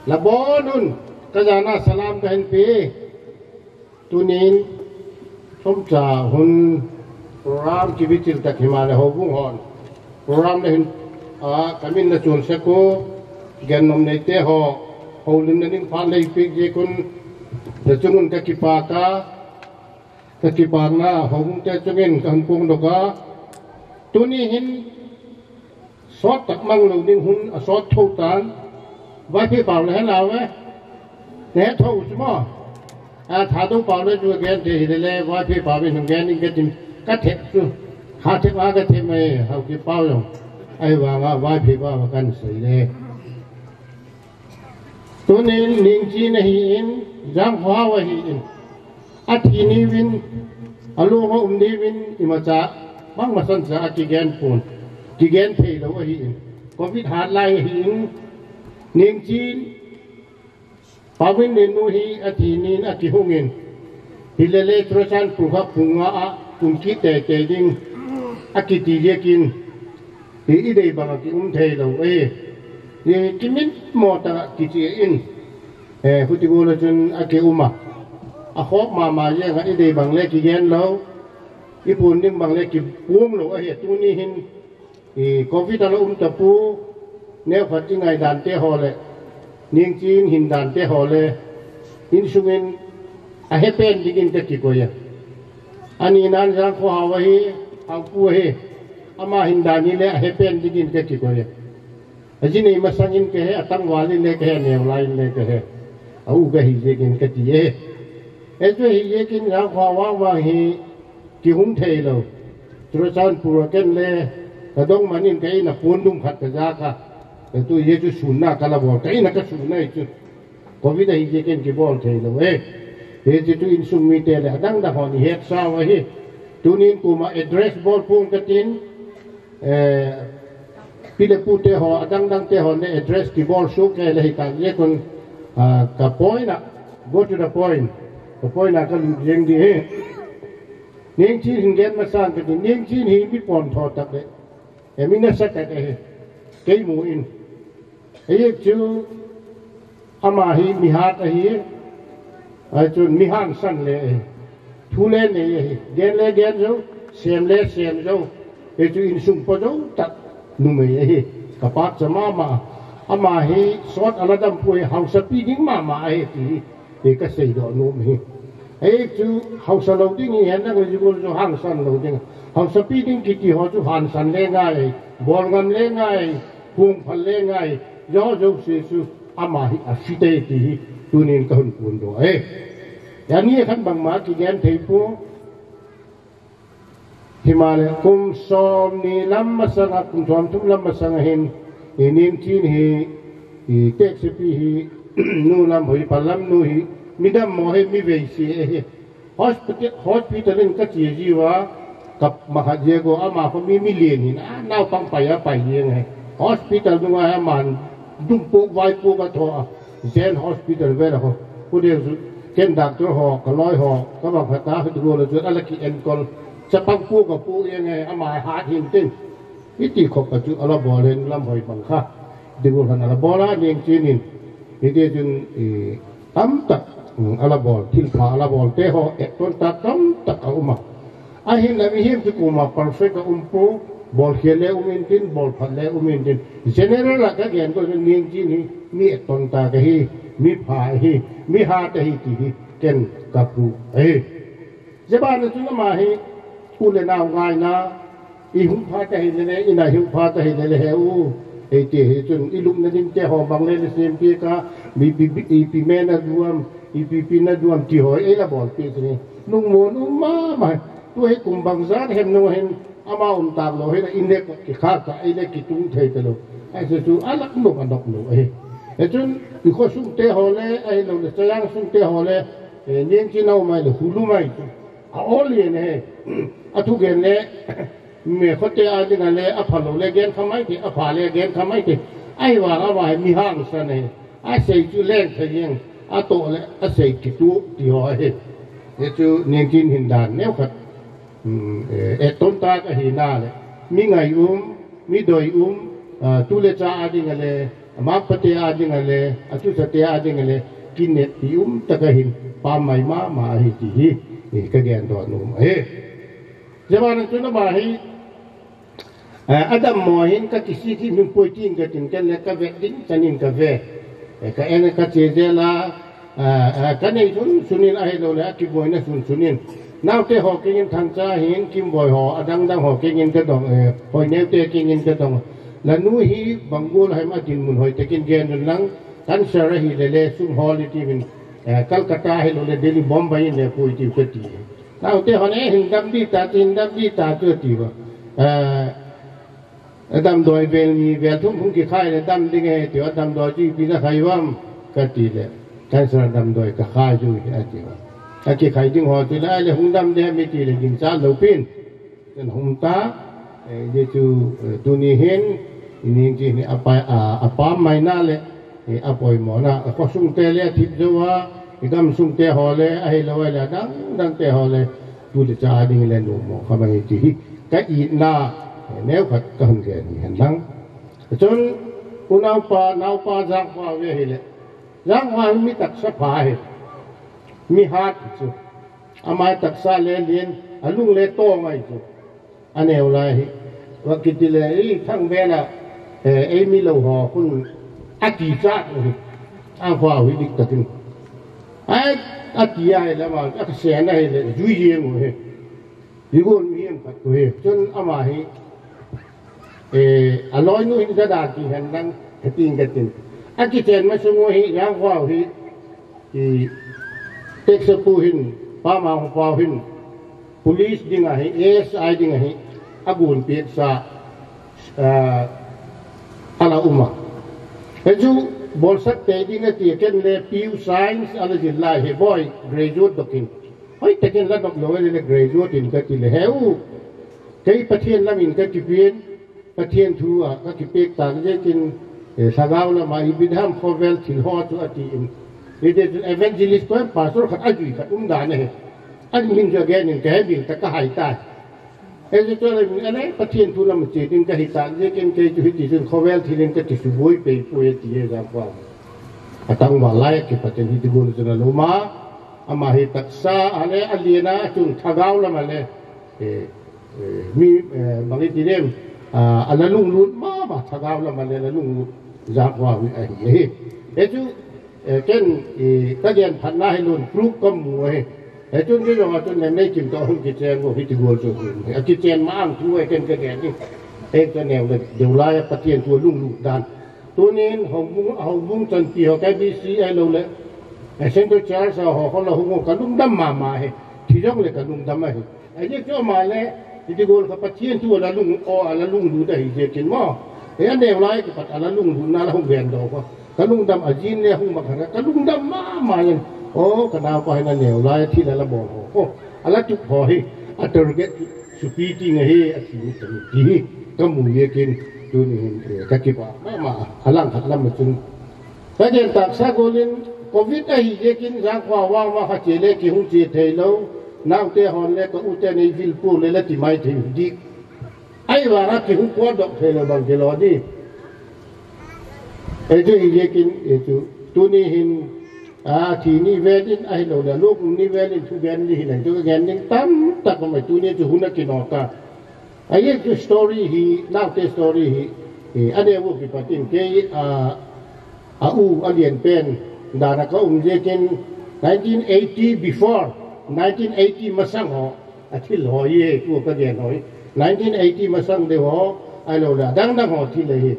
Labonun, kajana salam kahin pe. Tunin, chomcha hun program kibichil tak hima le houbung hon. Program le hin, a, kamin na chun seko, gen nom neite ho, houlimna ding phat lei pik jeh un, le chungun kakipa ka, Kakipana, houbung te chungin kahin pung doh a. Tuni hin sot tak mang lou ding hun asot tho tan. Vaiphei pau le hen lau ve. Ne tho chu mo. A Thadou pau le chu gen thei hile le Vaiphei pau in hung gen in katin. Ka thep chu. Ka thep a ka thep mai Haokip pau jong. Ahivanga Vaiphei pau kan sei le. Tunin Ningchin ahin, Jangkhohao ahin. Athi niuvin, alung a um niuvin, imacha, bang masan cha akigen pon, kigen thei lou ahin. Covid hat lai ahin, Ningchin, Pauvin Lennu hi athi nin akihungin. Hile le Churachandpur kha pung nga a, kum kit teitei ding, akiti jeh in. Hi idei bang a kium thei lou, eh. Hi kimitmo tah a kiche in. Eh, huti gol a chun akium a. Akhop mama jeng a idei bang le kigen lou. Ipun ding bang le kipum lou, eh, tuni hin. Eh, Covid a la um tapu. Neokhat ingaidan te ho le. Ningchin hindan te ho le, insungin ahepen dingin kakikoi a. Ani nan Jangkhohao ahi, Haokip ahi, ama hindan hi le ahepen dingin kakikoi a. Aji nei masangin kahe, atangval in le kahe, aneolai in le kahe. A u kahi jeh in kati e. Hichu ahi jeh in Jangkhohao vang vang hi, kihung thei lou. Churachandpur a ken le, kadong manin ka in a pon dung khat kajah a. Ka tu ye chu sunna kala bol. Ka in a kasunna hi chu. Covid ahi jeh in kibol thei lou e. Hiche chu insung mite le, adang dang hon ihet sau ahi. Tunin kuma address bol pung katin. Eh, Pi le pu te ho, adang dang te ho ne address kibol soh kei le hita jeh un, ah, ka point a, go to the point. Ka point a kalut jeng ding ahi. Ningchin hin gen masang katin, Ningchin hi mi pontho tah le. Eh, mi nasa tah le hi. Kei mu in. Ajeh chu ama hi mihat ahi, ahi chun mi hangsan le ahi. Thu le nei ahi. Gen le gen jou, sem le sem jou. Hichu insung po jou tah numei ahi. Ka pachat mama. Ama hi sot ala dam poi, haosapi ding mama ahi ti hi. Hi kasei doh nom ahi. Hichu haosa lou ding hi hen lang le jigol jou hangsan lou ding. Haosapi ding kiti ho chu hangsan le ngai, bol ngam le ngai. Hung phal le ngai, jo jo se su, ama hi afi tai ti hi, tunin kahung pon doh e. Jani khan bangma kigen thei pon. Hima le kum som ni lam masang a, kum som thum lam masang a hin, i Ningchin hi, i teksepi hi, nu lam hoi pa lam nu hi, mi dammo hi, mi veise ahi. Hospital, hospital in kache jiuva, ka makhat jeh a ama kho mi, mi lien hin, a, naopang pai a pai jeng ahi. Hospital nunga aman Dumpuk, vaipuk a tho a, Zen Hospital vel a ho. Khu deu chu, ken doctor ho, ka loi ho, ka bang khat a, ka dungol a chu, ala ki enkol. Chapang puk a puk eng e, ama hat hin tin. Iti khop a chu, ala bol hen lam hoi bang kha. Dungol han ala bol a, Niangchin in. Iti chun, i, tamtak, um, ala bol, thilpha ala bol, te ho, e ton ta tamtak a um a. Ahinla mihem chu koma perfect a um poi, bolkhel le um intin, bolphat le um intin. General a ka gen ko chu Niangchin hi, mi eton tah ahi, mi pha ahi, mi hat ahi ti hi, ken ka pu ahi. Jeh ban a chun ama hi, u le nao ngaina, i hung pha ta hi le le, i na hung pha ta hi le le he u, e ti hi chun, i lupna ding te ho bang le le sem pi ka, mi pi, pi, i pi me na duam, i pi pi na duam ti ho, e la bol pi chun, lungmon um mama, Tu hi kum bangzat hem nung hin ama um tak lou hin, in le kikha ka, in le kitung thei ta lou. Ai se chu a lak lou, a nok lou ahi. He chun, i kho sung te ho le, ahi lou le, chayang sung te ho le, eh, Niangchin a um mai le, hulu mai chu. A ol yen he. A thugen le, me kho te a ding a le, a pha lou le, gen kha mai te, a pha le, gen kha mai te. Ahi vang ama hi mi hangsan ahi. A sei chu leng thei jeng, a toh le a sei kituh ti ho ahi. Hichu Niangchin hin dan neo khat, um, eh, eton tah ahi na le. Mi ngai um, mi doi um, ah, tu le cha a ding a le, a mak pa te a ding a le, a tu sa te a ding a le, kineppi um tah ahin, pamai mama ahi ti hi, eh, ka gen doh nom ahi. Jeh ban a chun ama hi, Eh, a dammo hin ka kisih thim him poi tin ka tin ken le ka vet ding chan in ka ve. Eh, ka en ka che jel a, eh, eh, ka nei sun sun in ahi lou le a kiboina sun sun in. Naote ho kiang in Thangcha hin Kimboi ho a dang dang ho kiang in ka dong, eh, Hoineu te kiang in ka dong. La nu hi bang gual ham a dinmun hoi takin gen un lang cancer ahi le le sum hol i ti vin, eh, Calcutta ahi lou le Delhi Bombay in le pui ti ka ti. Naote hon e, hin dam di ta, hin dam di ta, chu ti va. Eh, damdoi vel ni, vel thum hung kikhai le dam ding e, ti va, damdoi chu ipi na khai vam, ka ti le. Cancer damdoi ka khai chu, a ti va. A kikhai ding ho chu le, ai le hung dam de mi ti le, ginchat lou pin. Ken hung ta, eh, je chu, eh, tuni hin, i Niangchin hi a pa, a, a pam mai na le, eh, a poimo na, a kho sung te le, a thip jou a, i gam sung te ho le, ahi lou le, a dang dang te ho le, tu le cha ding le, nu mo, kha mai ti hi, ka i na, eh, neo khat ka hung gen hi hen lang. Chun, u naopa, naopa Jangkhoa ve hi le, Jangkhoa hi mi taksa pha hi, mi hat chu, ama taksa le lien, a lung le to ngai chu. A neo lai hi. Va kiti le, ei, Thangben a, eh, ei mi lou ho, khun a ti cha u hi. A khua u hi dik takin. Ai, a ti a hi le ma, a ka se na hi le, jui jeng u hi. Igon mi em khat u hi. Chun ama hi, eh, a loi nu hin ka da ti hen lang, ka tin ka tin. A kichen ma sung u hi, yang khua u hi. I teksa pu hin, pama hung pau hin, police ding ahi, A S I ding ahi, a gun piak sa, ah, ala uma. He chu, bolsat te ding ati, ken le P U science ala jin lai he boy, graduate dokin. Hoi, te ken la dok lo le graduate in ka ti le he u. Kei Pathian lam in ka ti pin, Pathian thu a ka kipek tah le kin, eh, lhagao lama Abraham khovel thil ho chu ati in. Hiti chun evangelist ko pastor khat a jui khat um dan ahi. A min chu a gen in ka he bil ta ka hai ta. Hiti chun a le Pathian thu lam che ding ka hi ta le kin kei chu hiti chun khovel thil in ka ti suboi pei poi ti he jang pa. A tangval lai a kipat in hiti bol chun a loma. Ama hi taksa a le a lian a chun lhagao lama le. Eh, eh, mi, eh, bang i ti dem, ah, a la lunglut mama, lhagao lama le la lunglut, Jangkhoa hi ahi, ahi. He chu, eh, ken, eh, ka gen phat na hi lon, proof ka mu ahi. He chun, ke jong a chun, nem nei kim to hung kichen go, hiti go chu, a kichen ma ang thu ahi ken ka gen ni. He ka neo le, deu lai a Pathian thu lunglut dan. Tunin, houbung, houbung chanpi ho, K B C ahi lou le, eh, Central Church ho, ho la hung ho, ka lungdam mama ahi. Thi jong le ka lungdam ahi. Ajeh chu ama le, hiti gol kha Pathian thu ala lung, o ala lunglut ahi jeh kin mo. E aneo lai kipat ala lunglut na la hung gen doh kha. Ka lungdam ajin le hung ma kha, ka lungdam mama yen. O, ka naopa hin aneo lai thil ala bol ho. O, ala tup ho hi, a target supi ti nge hi, a ti ni ti hi. Ka mu ye kin, Tuni hin, eh, ka kipah mama, a langkhat lam a chun. Ka gen tahsa golin, covid ahi jeh in Jangkhoa vang ma kha che le kihung che thei lou, naote hon le ka u te nei vil pu le la ti mai thei u di. Ahivang a kihung kua doh thei lou bang kilo di. Ei chu hi jeh in, ei chu tuni hin, a thi ni vel in ahilou le, luk ni vel in thu gen ni hi le, chu ka gen ding tamtah ka mai tuni chu hun a kinot a. Ahi chu story hi, naote story hi, eh, aneo u kipat in kei, ah, a u a lian pen, dan a ka um jeh in nineteen eighty before, nineteen eighty masang ho, a thil ho hi, tu ka gen ho hi. Nineteen eighty masang deu ho, ahilou le, adang dang ho thil hi.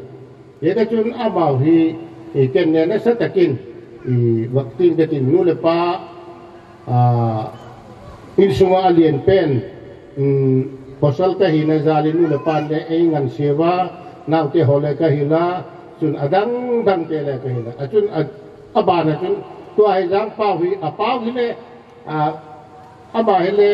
Hiti chun amau hi, eh, ken ne nasatah in, eh, vak tin ka tin nu le pa, ah, insung a lian pen, um, pasal ka hina jal in nu le pa le ei ngan seva, naote ho le ka hila, chun adang dang te le ka hila. A chun a, a ban a chun, tua hi Jangpau hi, a pau hi le, a, ama hi le,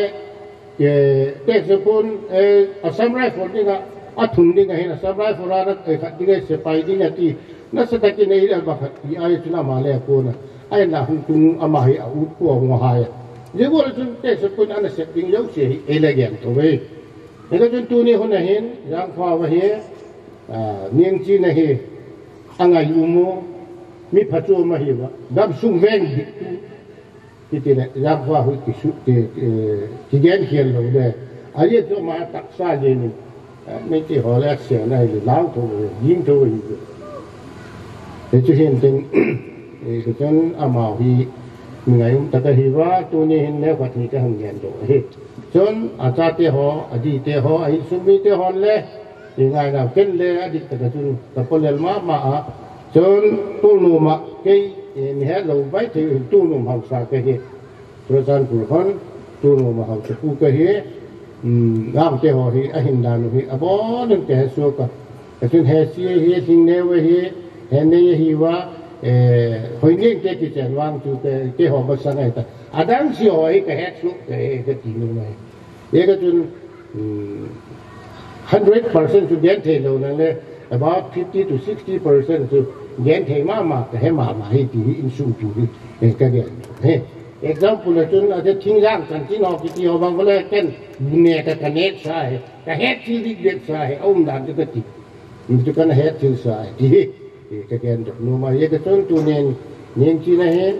eh, te se pun, eh, Assam Rifle ding a, a thun ding a hin Assam Rifle a na, eh, khat ding a sepai ding a ti, nasatah in ei le ba khat ti ai chun ama le ko na. Ahin la hung tung ama hi a ut ko ngo hai. Jeh go le chun te se pun ana sep ding lou se hi ei le gen to ve. Hiti chun tuni hun a hin, Jangkhoa va hi, ah, ning chi na hi, a ngai u mo, mi pha chu ma hi va, gam sung veng dik tu. Hiti le, Jangkhoa hui kisu, ki, eh, kigen khel lou le. Ahi chu ama tahsa le ni. Eh, Meitei ho le sia na hi le lau tho, ging tho hi. Hiti chun hin tin, eh, hiti chun amau hi, mi ngai um tah a hi va, tuni hin neo khat hi ka hung gen doh hi. Chun, a chate ho, a dite ho, a insung mite hon le, i ngai nau ken le, a dik tah a chun, ka polel mama a. Chun, Tolnom a, kei, i mi he lou vai thei, Tolnom hausa ka hi. Churachandpur hon, Tolnom a hausa pu ka hi. Um, naote ho hi, a hin dan u hi, a bon in ka he suh ka. Ka chun he si hi, sing neo hi, he nei hi va, eh, hoi ning te kichen vang chu te, te ho ba sa ngai ta. Adang si ho hi ka het suh, ka he, ka ti nu mai. Hiti chun, um, hundred percent chu gen thei lou nang le, about fifty to sixty percent chu gen thei mama, ka he mama hi ti hi insung tu hi, eh, ka gen. He, example a chun, a te thing jang kan tin ho kiti ho bang ko le ken, ne ka ka nek sa he. Ka het thil dik dik sa hi, a um dan chu ka ti. Chu ka na het thil sa hi, ti hi. Hi ka gen doh nom a, hiti chun tunin, ning chi na hin,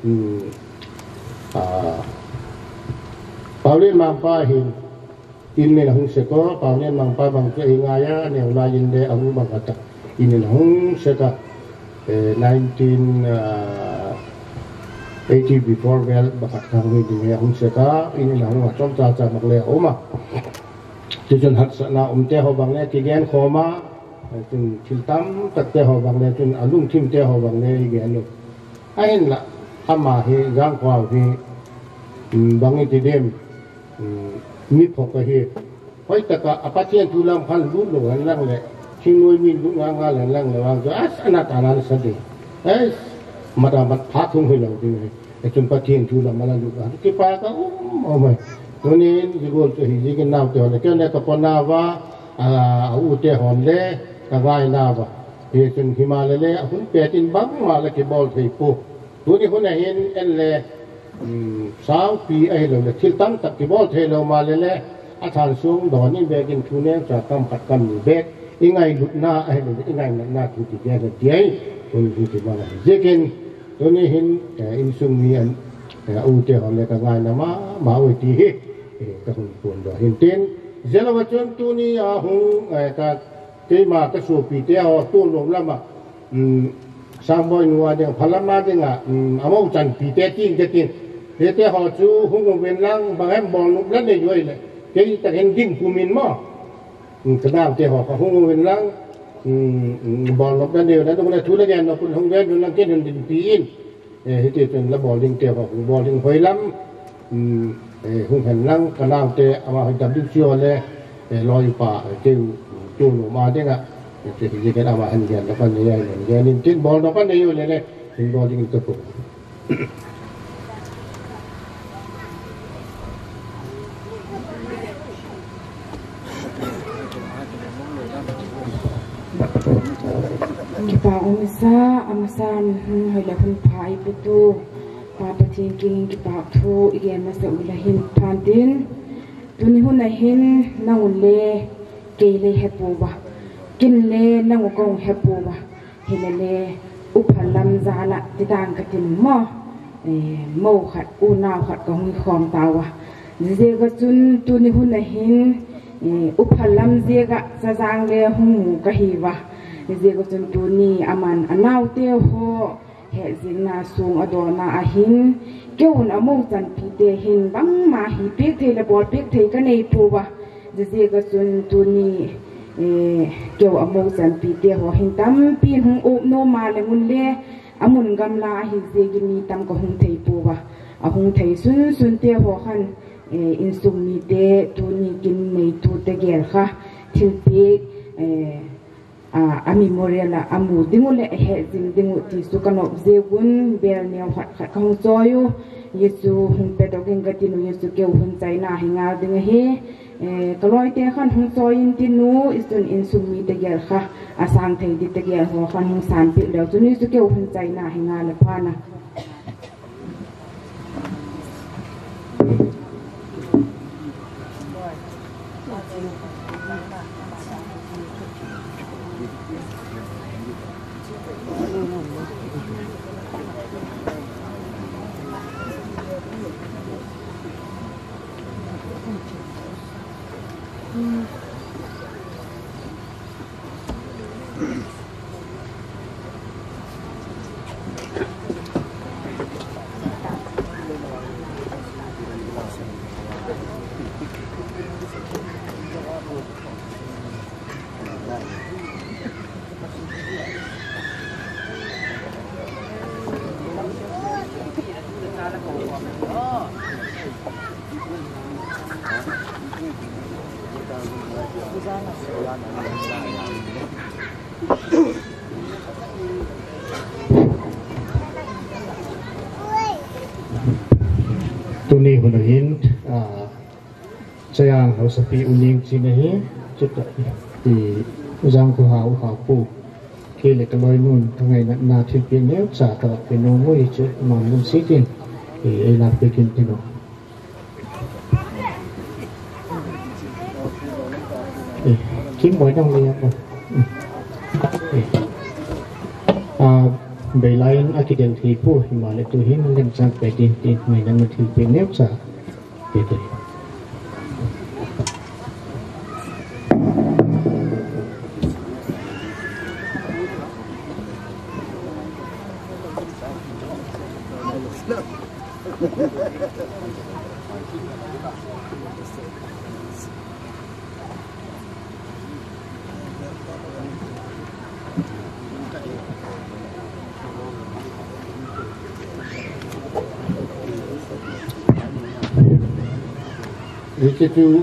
um, ah, Paolienmang pa hin, in min a hung sek o, Paolienmang pa bang chu ei ngai a, neo lai in le a hung bang khat a, in in a hung sek a, eh, nineteen, ah, eighty before vel bang khat a hung hi ding a hung sek a, in in a hung a chomcha cha mak le a um a. Tichun hatsahna um te ho bang le kigen khom a, chun thil tamtah te ho bang le, chun a lungthim te ho bang le i gen u. Ahin la, ama hi, Jangkhoa hi, um, bang i ti dem, um, mi pho ka hi. Hoi tah a, a Pathen thu lam khan lut lou hen lang le, thingnoi min lut nga nga hen lang le, vang chu, as, ana ta nan sa de. As, mata mat pha thung hi lou ding hi. Ei chun Pathen thu lam a la lut a, kipa ka um, um ai. Tunin, hi gol chu hi, hi kin naote hon le, ken le ka pona va, a, a u te hon le, ka ngai na va. Hi chun hi ma le le, a hun pet in bang ma le kibol thei pu. Tuni hun a hin en le, um, saupi ahilou le, thil tamtah kibol thei lou ma le le, a than sung don in bek in thu neng cha kam khat kam ni bek, i ngailutna ahilou le, i ngainatna thu ti dia le dia i, tuni hin ti ma le. Ziakin, tuni hin, eh, insung mi an, eh, u te hon le ka ngaina mama u ti hi, eh, ka hung pon doh hin tin. Zia lou a chun tuni a hung, eh, ka Keima ka sopi te ho, Tolnom lam a, um, Sangboi nu a ding, phalam a ding a, um, amau chanpi te ting te ting. Hiti ho chu hung uvin lang, bang hem bol nop la nei u ahile. Kei tah hin ding kum in mo. Um, ka naote ho, ka hung uvin lang, um, um, bol nop la nei u, na dung le thu la gen nop un hung ven un lang ken hun dingpi in. Eh, hiti chun la bol ding te ho, hung bol ding hoi lam, um, eh, hung hen lang, ka naote, ama hoi dam ding si ho le, eh, loi pa, eh, keu, tu nu ma ding a, eh, te hi ken ama hen gen, la pan nei ai, gen in tin bol, la pan nei u le le, hung bol ding te ko. Amasa, amasa, hun hoi le hun pha ipetu Pa Pathen kingin kipa thu igen masa u le hin phan tin. Tuni hun a hin nang u le kei le hepouva. Kin le nang u kong hepouva. Hilele, uphalam jala, titan katin mo. Eh, mo khat, unau khat kahung khom tauva. Jega chun tuni hun a hin, eh, uphalam jega chajang le hung mu kahiuva. Jega chun tuni aman anaote ho, hejingna sung adona a hin, keihon amo chanpi te hin, bangma hi pek thei le bol pek thei kanei pouva. Jega chun tuni, eh, keu amo chanpi te ho hin tampi hung up nom a le mun le, amun gamla ahi jeh in mi tam kahung thei pouva. Ahung thei sunsun te ho khan, eh, insung mite tuni kin neitu tegel kha thilpek, eh, a, a memorial a amu ding u le ahejing ding u ti chu kanop jeh un bel neo khat khat kahung choi u. Hichu hung pedoh in katin u, hichu keu hun chaina hi ngal ding ahi. Eh, kaloite khan hung choi in tin u, hichun insung mi tegel kha, asang thei di tegel ho khan hung sanpeh leu chun hichu keu hun chaina hi ngal le phan a. Tuni hun a hin, ah, Chayang Haosapi U Nengchin ahi, chuta i Jangkhoha U Haopu, kei le kaloinun kangaina na thilpeh neocha kalah peh nom u hichu, man lungset in, i, eilahpeh kin tin u. Eh, Kimboi nang le ya ko. Eh. Ah, beilai in akidel thei poi, himahle tu hin lemchang peh tin, tin, ngaina na thilpeh neocha. Peh te. Hiche chu,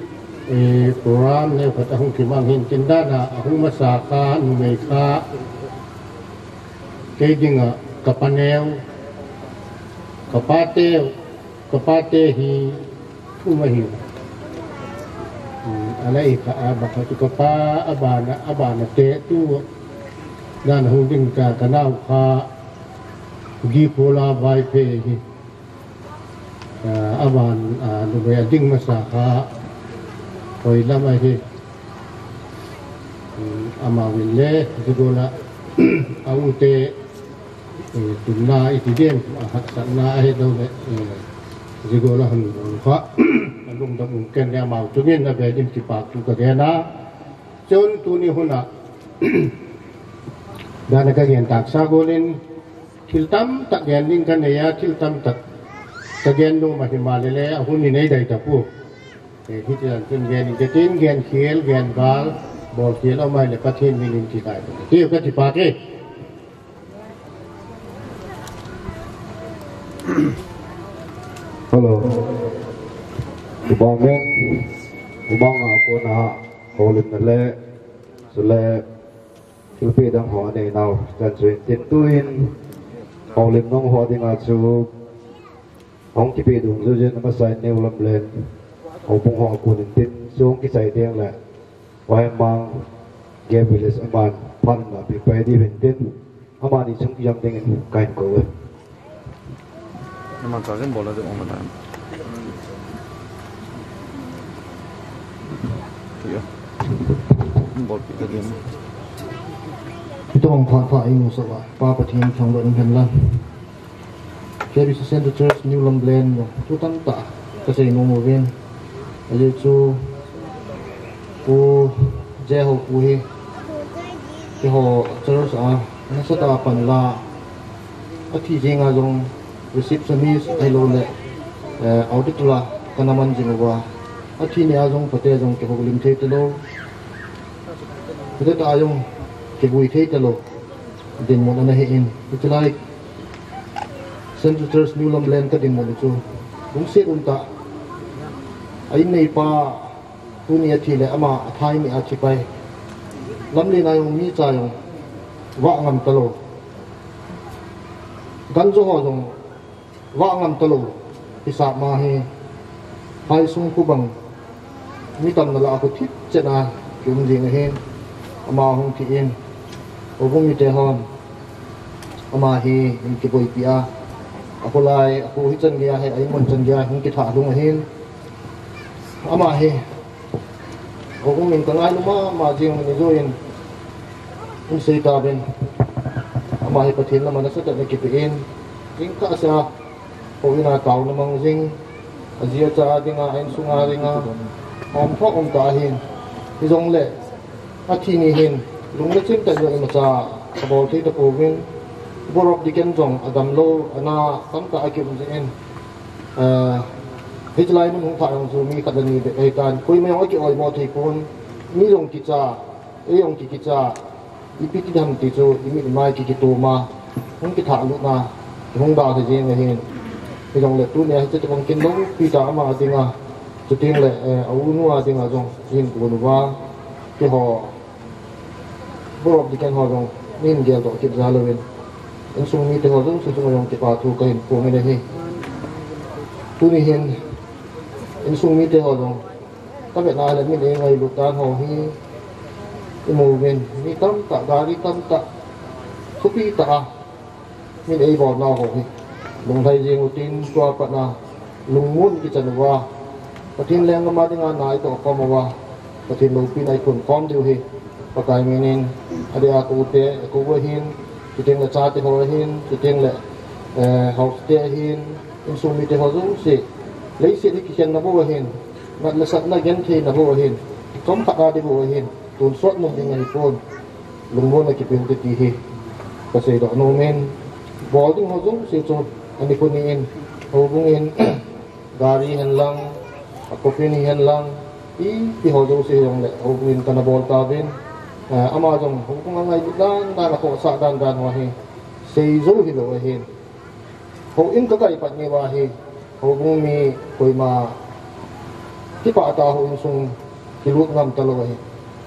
eh, program neokhat ahung kimang hin tin dan a, ahung masa kha, numei kha, kei dinga, kapa neo, kapa teu, kapa te hi, Thum ahi. Hmm, ana i kha a, ba kha chu kapa, abana, abana te tu. Dan hung ding ka, ka nao kha, Gikhola Vaiphei hi. Ah, aban, ah, numei a ding masa kha, Hoilam ahi. Hmm, amavin le, Gikhola, a u te, Eh, tunna iti dem, a hatsatna ahi lou le, eh, Gikhola hon bol kha. Alungdam um ken le amau chungin avel in kipa thu ka gen a. Chun tuni hun a, dan a ka gen tah sa gol in, thil tamtah gen ding ka nei a, thil tamtah ka gen nom ahi mahle le, a hun in ei dai tapoi. Eh, hiti dan chun gen in, ka tin gen khel, gen val, bol khel, amai le Pathen min in kipa thu. Tiu ka kipa ke. Hello. Good morning. Good morning, a kona houlimna le, chule, thilpeh dang ho nei nau, chan chu in tin tuin, houlim nung ho dinga chu, hung kipeh dungjuijin amasa in New Lamlen, houbung ho a kon in tin, chu hung kichai teng le, Waimang, Game Village aman, phan na pi pai diu hin tin, Amani chung kijam dingin kahin kou e. Naman sa jin bola de ong mata. Iyo. Bol pi ka dim. Itong pha pha ing sa ba. Pa Pathen thangvah in hen lang. K B C Central Church New Lumberland jong thu tamtah kasei nom uvin. Ajeh chu Pu J Ho pu hi keiho church a nasatah a panla, athi jing a jong receptionist ahilouleh, eh, auditor a kana man jing uva. Athi ni a jong pate jong kihoulim thei talou. Pate tah a jong kivui thei talou. Dinmun ana hi in. Hiche lai Central Church New Lumberland ka dinmun chu lungset um tah. A in neipa tuni athi le ama athai ni a thi pai. Lamlen a jong mi cha jong vah ngam talou. Ganjo ho jong vah ngam talou. Hisap ma hi. Phaisung khu bang. Mi tamna lah a khu thip chet a kium jing ahin. Ama hung thi in. Houbung mite hon ama hi in kiboipi a. Akholai, akho hichan gei a hi, a in mun chan gei a hung kithah lhung ahin. Ama hi houbung min ka ngailu mama jing in, ijou in, in sei tauvin. Ama hi Pathen lam a nasatah in akipe in. Jingkah seh a houin a taona mang jing. Aji acha dinga, a insung a dinga, aum thah um tah ahin. Hijongle athi ni hin lungna chim tah in imacha abol thei tapouvin. Board of Deacon jong adamlou, ana tamtah akium jin. Ah, hiche lai mun hung thah jong chu mi khat le ni bep ahitan. Koima jong aki oimo thei pon. Mi jong kicha, ei jong ki, kicha. Ipi ti ham ti chu, imit imai ki, kitom a. Hung kithah lut na, hung da thei jeng ahin. Hijongle tunia hiche tobang kin loupi tah ama dinga. Chuteng le, eh, a u nu a dinga jong, hin kun uva. Keiho Board of Deacon ho jong, nei hin geldoh kit jal uvin. Insung mite ho jong, insung jong kipa thu kahin phong in ahi. Tuni hin, insung mite ho jong, ka vetna le min ei ngailut dan ho hi, imu uvin, mi tamtah, gari tamtah, thupi tah a, min ei bolnau ho hi lunglhai jeng utin, tua pat na lungmon kichan uva, Pathen lenggam a dinga na itoh khom uva, Pathen loupina iphon khom diu hi Pakai min in. Adeh a ka u te, ka u ahin, chuteng le chate ho ahin, chuteng le, eh, house te ahin, insung mite ho jouse, leiset hi kikhenna bou ahin, nat le satna gentheina bou ahin, chomkhat a ding bou ahin, tonsot nom ding ahipon. Lungmonna kipe ute ti hi kasei doh nom in, bol ding ho jouse chu ani khu ni in, houbung in, gari hen lang, a coffin hi hen lang, ipi ho jouse jong le houbung in kana bol tauvin, eh, ama jong houbung a ngailut dan dan, a khohsah dan dan ho hi sei jou hilou ahin. Houin ka kai pat ni uva hi, houbung mi koima kipah tah a houin sung kilut ngam talou ahi.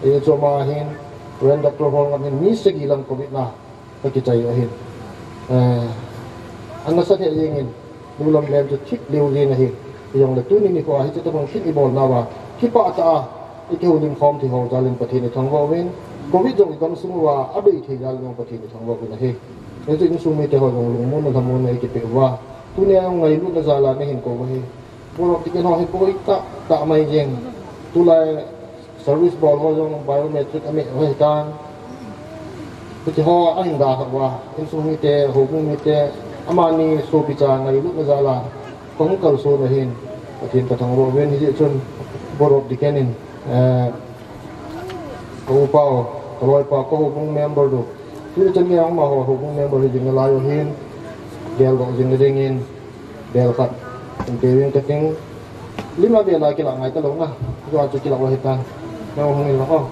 Ei chu ama hin, Rev. Doctor Holngam hin mi sagi lang Covid na akichai ahin. Eh, ana sa thei jeng in, New Lumberland chu thip lheh jeng ahin. Hijongle tuni nikho a hiche tobang kin ibolnauva kipah tah a ikihoulim khom thei ho jal in Pathen ithangvah uvin, Covid jong igamsung uva abei thei jal in jong Pathen ithangvah uvin ahi. Hichu insung mite ho jong lungmonna lhamonna ikipe uva, tunia jong ngailutna jal a nei hin kou u ahi. Board of Deacon ho hi boi tah tah mai jeng. Tulai service bol ho jong biometric ameh u ahitan. Hiche ho ahin dalhah uva, insung mite, houbung mite, amani sopi cha ngailutna jal a kahung kalson u ahin, Pathen kathangvah uvin. Hijeh chun Board of Deacon in, eh, ka upa u, ka loipa u, ka houbung member u, tuchan gei a um a ho, houbung member hi ding nalai u ahin, geldoh jing nading in bel khat hin pe uving kating. Lim a bel a kilah ngai talou na, tua chu kilah u ahitan. Nang hung in lang o.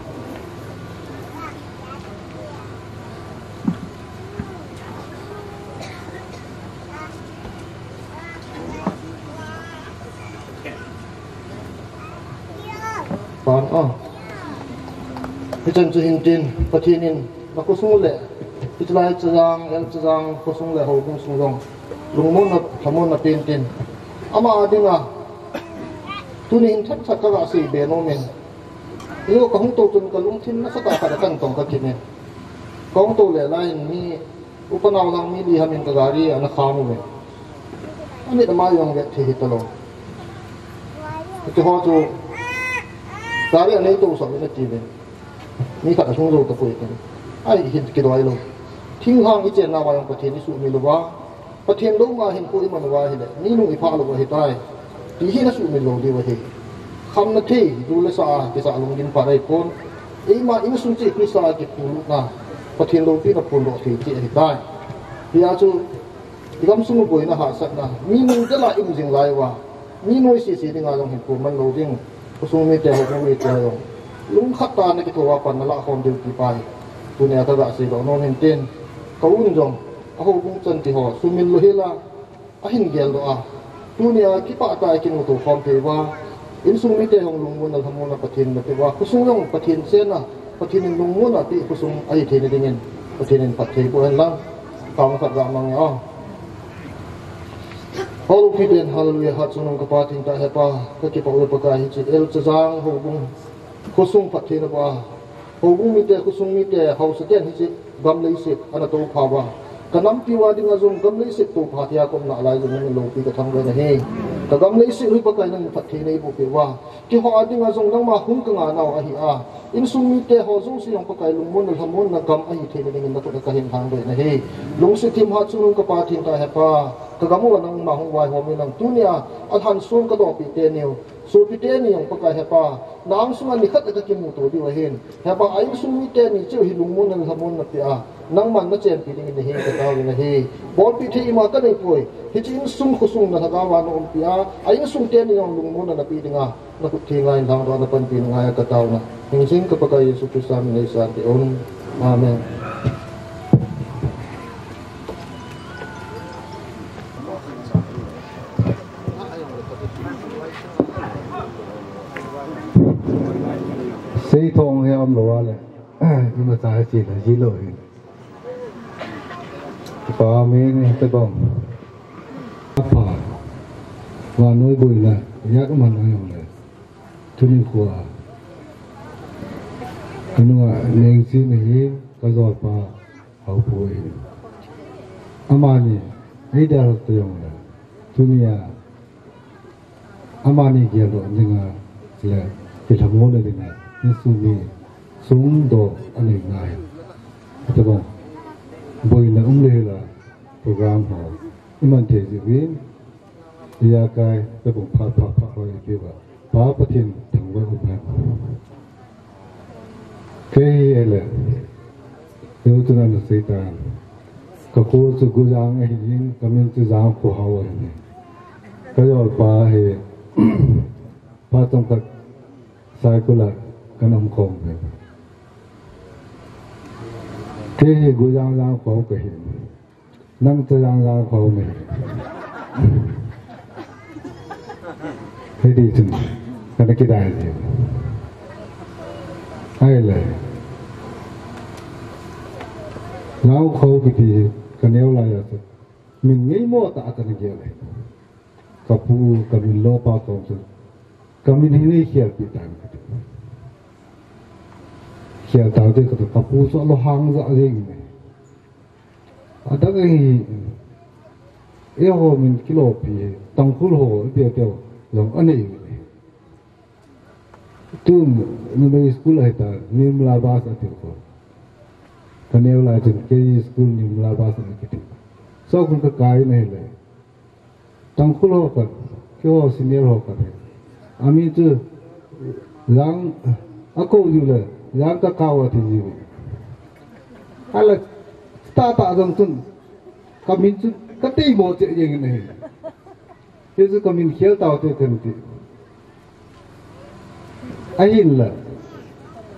Pan o. Hichan chu hin tin, Pathen in na khosung le, hiche lai Chajang, El Chajang khosung le houbung sung jong lungmonna, lhamonna pen tin. Ama dinga tuni hin themcha kaga sei be nom in. Eiho kahung tou chun kalungthim nasatah a khat atang tong kakit in. Kahung tou le lai in mi Upa nau lang mi li ham in ka gari ana kham uve. Amit ama jong vet thei hita lou. Kiti ho chu gari anei to sah uve ati uve. Mi khat asung jou tapoi tin. Ahin kidoi lou. Thinglhang i chenna uva jong Pathen i sumil uva, Pathen lou ma hin ko i man uva ahile, mi nung i phah lou ahitai. Ti hi na sumil lou diu ahi. Khamna thei, du le sa a kisa lungdim pha ahi pon. Eima insung cheh Christa a kipulutna, Pathen loupina phondoh thei cheh ahitai. Hia chu, i gamsung u boina hahsatna, mi nung dela i um jing lai uva, mi noise se dinga jong hin ko man lou ding. Khosung mite, houbung mite jong lungkhat tah a na kithou a pan na lah khom diu ti pa hi tunia ka ga seidoh nom in tin, ka un jong a houbung chan ti ho sumil lou hel a, ahin geldoh a, tunia kipah tah a kimuto khom thei uva, insung mite jong lungmonna lhamonna Pathen in na pe uva, khosung jong Pathen chenna, Pathen in lungmonna pe khosung ahi theina dingin Pathen in phatthei boh hen lang. Tang khat ga mang e o. Hallelujah, hallelujah, hatchungnung ka Pa thengtah Hepa, ka kipah uve Pakai, hiche L Chajang houbung khosung phatthei na boh a, houbung mite, khosung mite, haosa ten hiche gam leiset ana toupha uva, ka nampi uva dinga jong gam leiset toupha thei a ka umna lai jong nangin loupi ka thangvah in ahi. Ka gam leiset u hi Pakai nangin phatthei nei boh peh uva, keiho a dinga jong nangma hung ka nganau ahi a, insung mite ho jouse jong Pakai lungmonna lhamonna gam ahi theina dingin na khut a ka hin thangvah in ahi. Lungset them hatchungnung ka Pa thengtah Hepa, ka gam uva nangma hung vaihom in lang, tunia alhan sung ka dohpi teni u, sopi teni jong Pakai Hepa, na angsunga nikhat le ka kimuto diu ahin. Hepa, a insung mite ni cheh u hi lungmonna lhamonna pe a, nangman na chenpi dingin na hin ka taovin ahi. Bolpi thei ima ka nei poi. Hiche insung khosung na lhagao a na umpi a, a insung teni jong lungmonna na pe dinga na khut thenga in thangvah a na panpi na ngai a ka taona. Hing jing ka Pakai Jesu Christa min in nei san ti un. Amen. Seithong hi aum lou a le, imacha hi chi la ji lou hi. Kipa min te bang. Apa. Vannoi boina, yak man a jong le. Tuni khoa. Ka nunga Nengching ahi, ka jolpa Haopu ahi. Amani, ei dal to jong le. Tunia, amani geldoh dinga le, kilhamon le dinga, insung mi sung doh anei ngai. Tabang, boina um le hela, program ho, iman thei jiuvin, ijakai, tabang phat, phat, phat, roi, ipi uva. Pa Pathen thangvah in um hen. Kei hi ahile, kei u chun ana sei tan. Ka kho chu Gojang ahin, ka min chu Jangkhohao ahi. Ka jolpa hi, phat chomkhat Saikul a kana um khom uve. Kei hi Gojang Jangkhohao kahi. Nang chu Jangkhohao ne. Hiti chun, kana kidai ji. Ahile. Jangkhohao kiti, ka neo lai a chu. Min ngeimo tah a kana gel e. Ka pu, ka min lopa kong chu. Ka min hi nei khelpi tan. Khel taute kati, ka pu chu alunghang jah jeng e. Adang hi, eiho min kilopi, Tangkhul ho, ipi ati u, jong anei. Tun, numei school ahi ta, Nirmala Bas ati u ko. Ka neo lai chun, K G school Nirmala Bas ati u. So kun ka kai na hile. Tangkhul ho khat, keiho senior ho khat hi. Amin chu, Jang, ako jiu le, Jangkhohao ati jiu. Ahile, tah tah jong chun, ka min chu, ka teimo cheh jeng in ahi. Hichu ka min khel taute kan ti. Ahinla,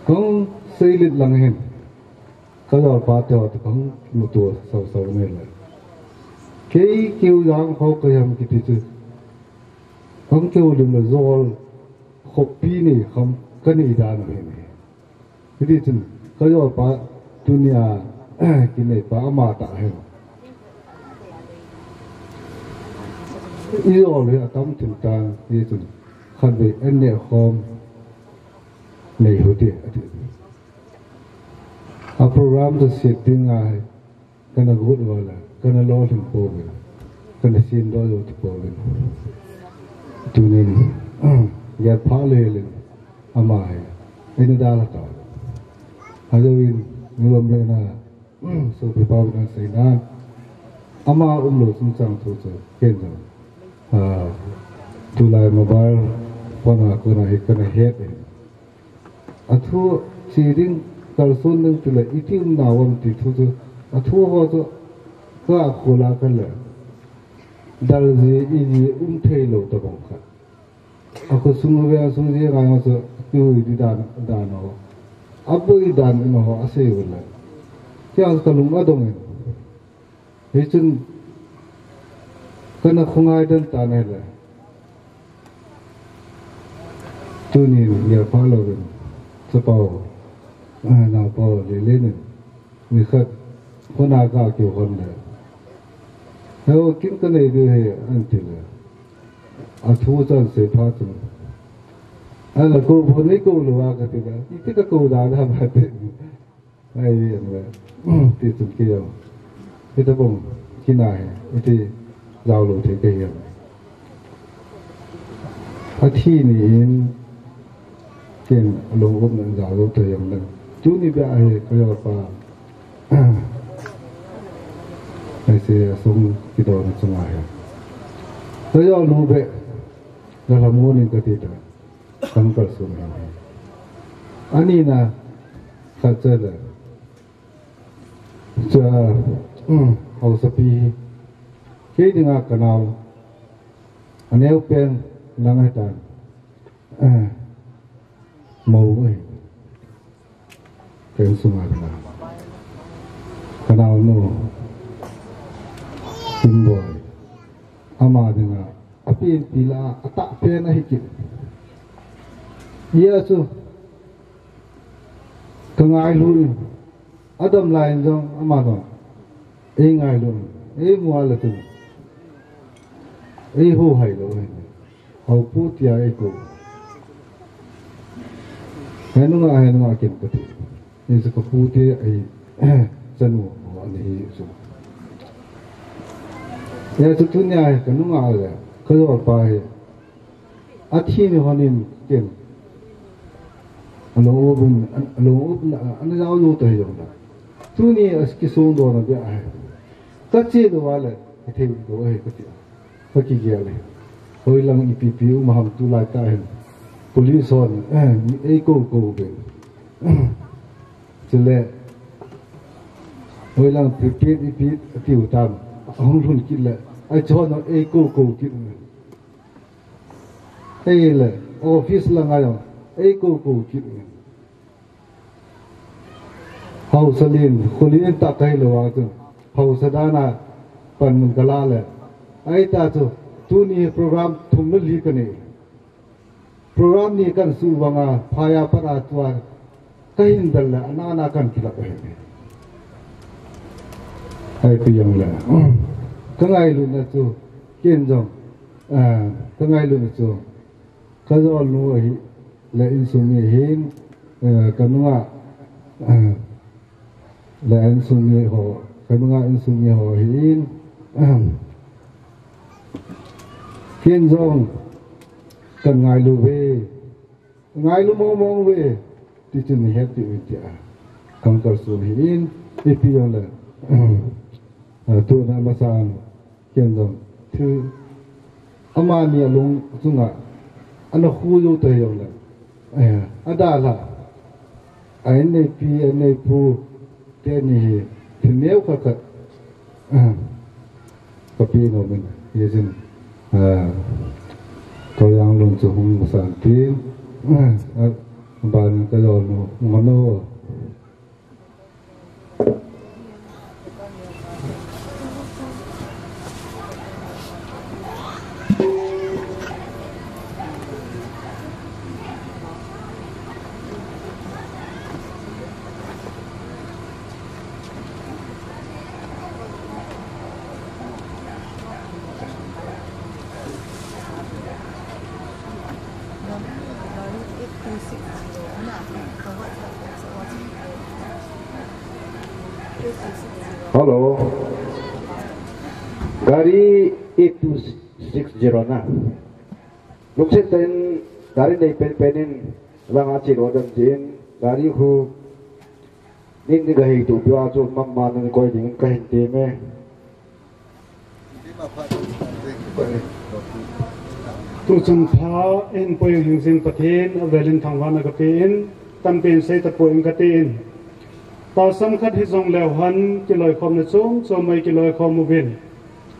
kong seilet lang hin. Ka jolpa te ho toh kahung kimuto sau sau ngai le. Kei keu Jangkhohao kahi ham kiti chu. Kahung kihoulim le jol khopi nei kham kanei dan u ahi. Hiti chun ka jolpa tunia kineipa ama tah ahi. I jol hi atam thim tan hiti chun khatvei an neh khom nei u hite ati. A program chu setting a hi, kana got uva le, kana lolhing pouvin, kana semdoh jou pouvin. Tunin, gel pha lou hel in, ama hi eina dalha tauve. Ajouvin, nilom le na, sopi pau na seina, ama umlou chungchang thu chu, ken jong, ah, tulai mobile phone a kona hi kana het in. Athu che ding, kalson ding tile, iti umnau ham ti thu chu, athu ho chu, ka khol a kale, dal ji, iji um thei lou tabang khat. Akhosung uve, asung ji ngai ho chu, kihui di dan, dan ho. Aboi dan in ho, asei ule. Kei a kalung adong in. Hichun, kana khongai den tan ahile. Tunin, gel pha louvin. Chapau, ah, naopau, Lelen in. Nikhat, phone a ka kihou le. Heo, kin kanei diu ahi, anti le. Athu chu asei phat chun. Ahile kou phone nei kou lou a kati le. Iti kakou da da ba ti. Ai, em le. Ti chun kei jong. Hitabang, kina hi. Iti jao lou thei kahi em. Athi ni in, ken alung upna jao lou thei em le. Tuni beh a hi, ka jol pa. Ahi se asung kidona chunga hi. Ka jol nu beh. Lalhamu ning kati ta. Kan kalson hi. Ani na, khat cha le. Cha, um, haosapi hi. Kei dinga kanao. Aneo pen lang ahitan. Eh, mou ahi. Ka insung a dinga. Kanaonu. Kimboi. Ama dinga. Apenpi la, atahpen ahi kit. Hijeh chun. Ka ngailu in. Adam lai in jong, ama jong. Ei ngailu in. Ei mu a le chun. Ei hohai lou ahi. Haopu tia ei kou. He nunga, he nunga kin kati. Hichu ka pu te ei chanu ho ana hi chu. Hichu tunia hi ka nunga le, ka jol pa hi. Athi ni lhonin ken. Alung upin, alung upna, ana jao jou ta hi jong la. Tuni a kisung dona beh ahi. Ka che lou a le, ka thei lou ahi ka ti a. Ka kigel e. Hoilang ipi ipi um ham tulai tah hin. Police hon, eh, ei kou kou uvin. Chule, hoilang prepaid ipi tiu tam. Ahung lhun kit le. Ahi chun ei kou kou kit uvin. Ei le, office langa jong, ei kou kou kit uvin. Haosa len, kho len tah kahi lou a chu. Haosa dan a pan mun ka la le. Ahi ta chu, tuni program thum le li ka nei. Program ni kan suh vang a, phai a pat a tua, ka hin bel le, ana ana kan kilap ahi. Ahi pi jong le. Ka ngailutna chu, ken jong, ah, ka ngailutna chu. Ka jolnu ahi, le insung mi ahin, eh, ka nunga, eh, le insung mi ho, ka nunga insung mi ho ahin, ahem. Ken jong, ka ngailu ve, ngailu mong mong ve, ti chun ni het ti u tia. Kan kalson ahin, ipi jong le, eh, tuna masan, Ken jong, thu, amani alung chunga, ana khu jou ta jong le. Eh, adalha. A inneipi, inneipu, teni hi, thil neo khat khat. Eh, ka pi nom in, hijeh in, eh, ka jang lung chu hung masan tin, eh, eh, ban ka jol nu, ngano. Hello. Gari eight two six zero na. Lungset tah in gari nei penpen in langa che lou dan jin gari khu nin ni gahei tu pia chu mama nun koi ding kahin ti me. Tuchung pha in poi hing jing Pathen avelin thangvahna kape in, tampi in sei tapoi in kati in. Tahsan khat hijong leu hen kiloikhomna chom chom a kiloikhom uvin.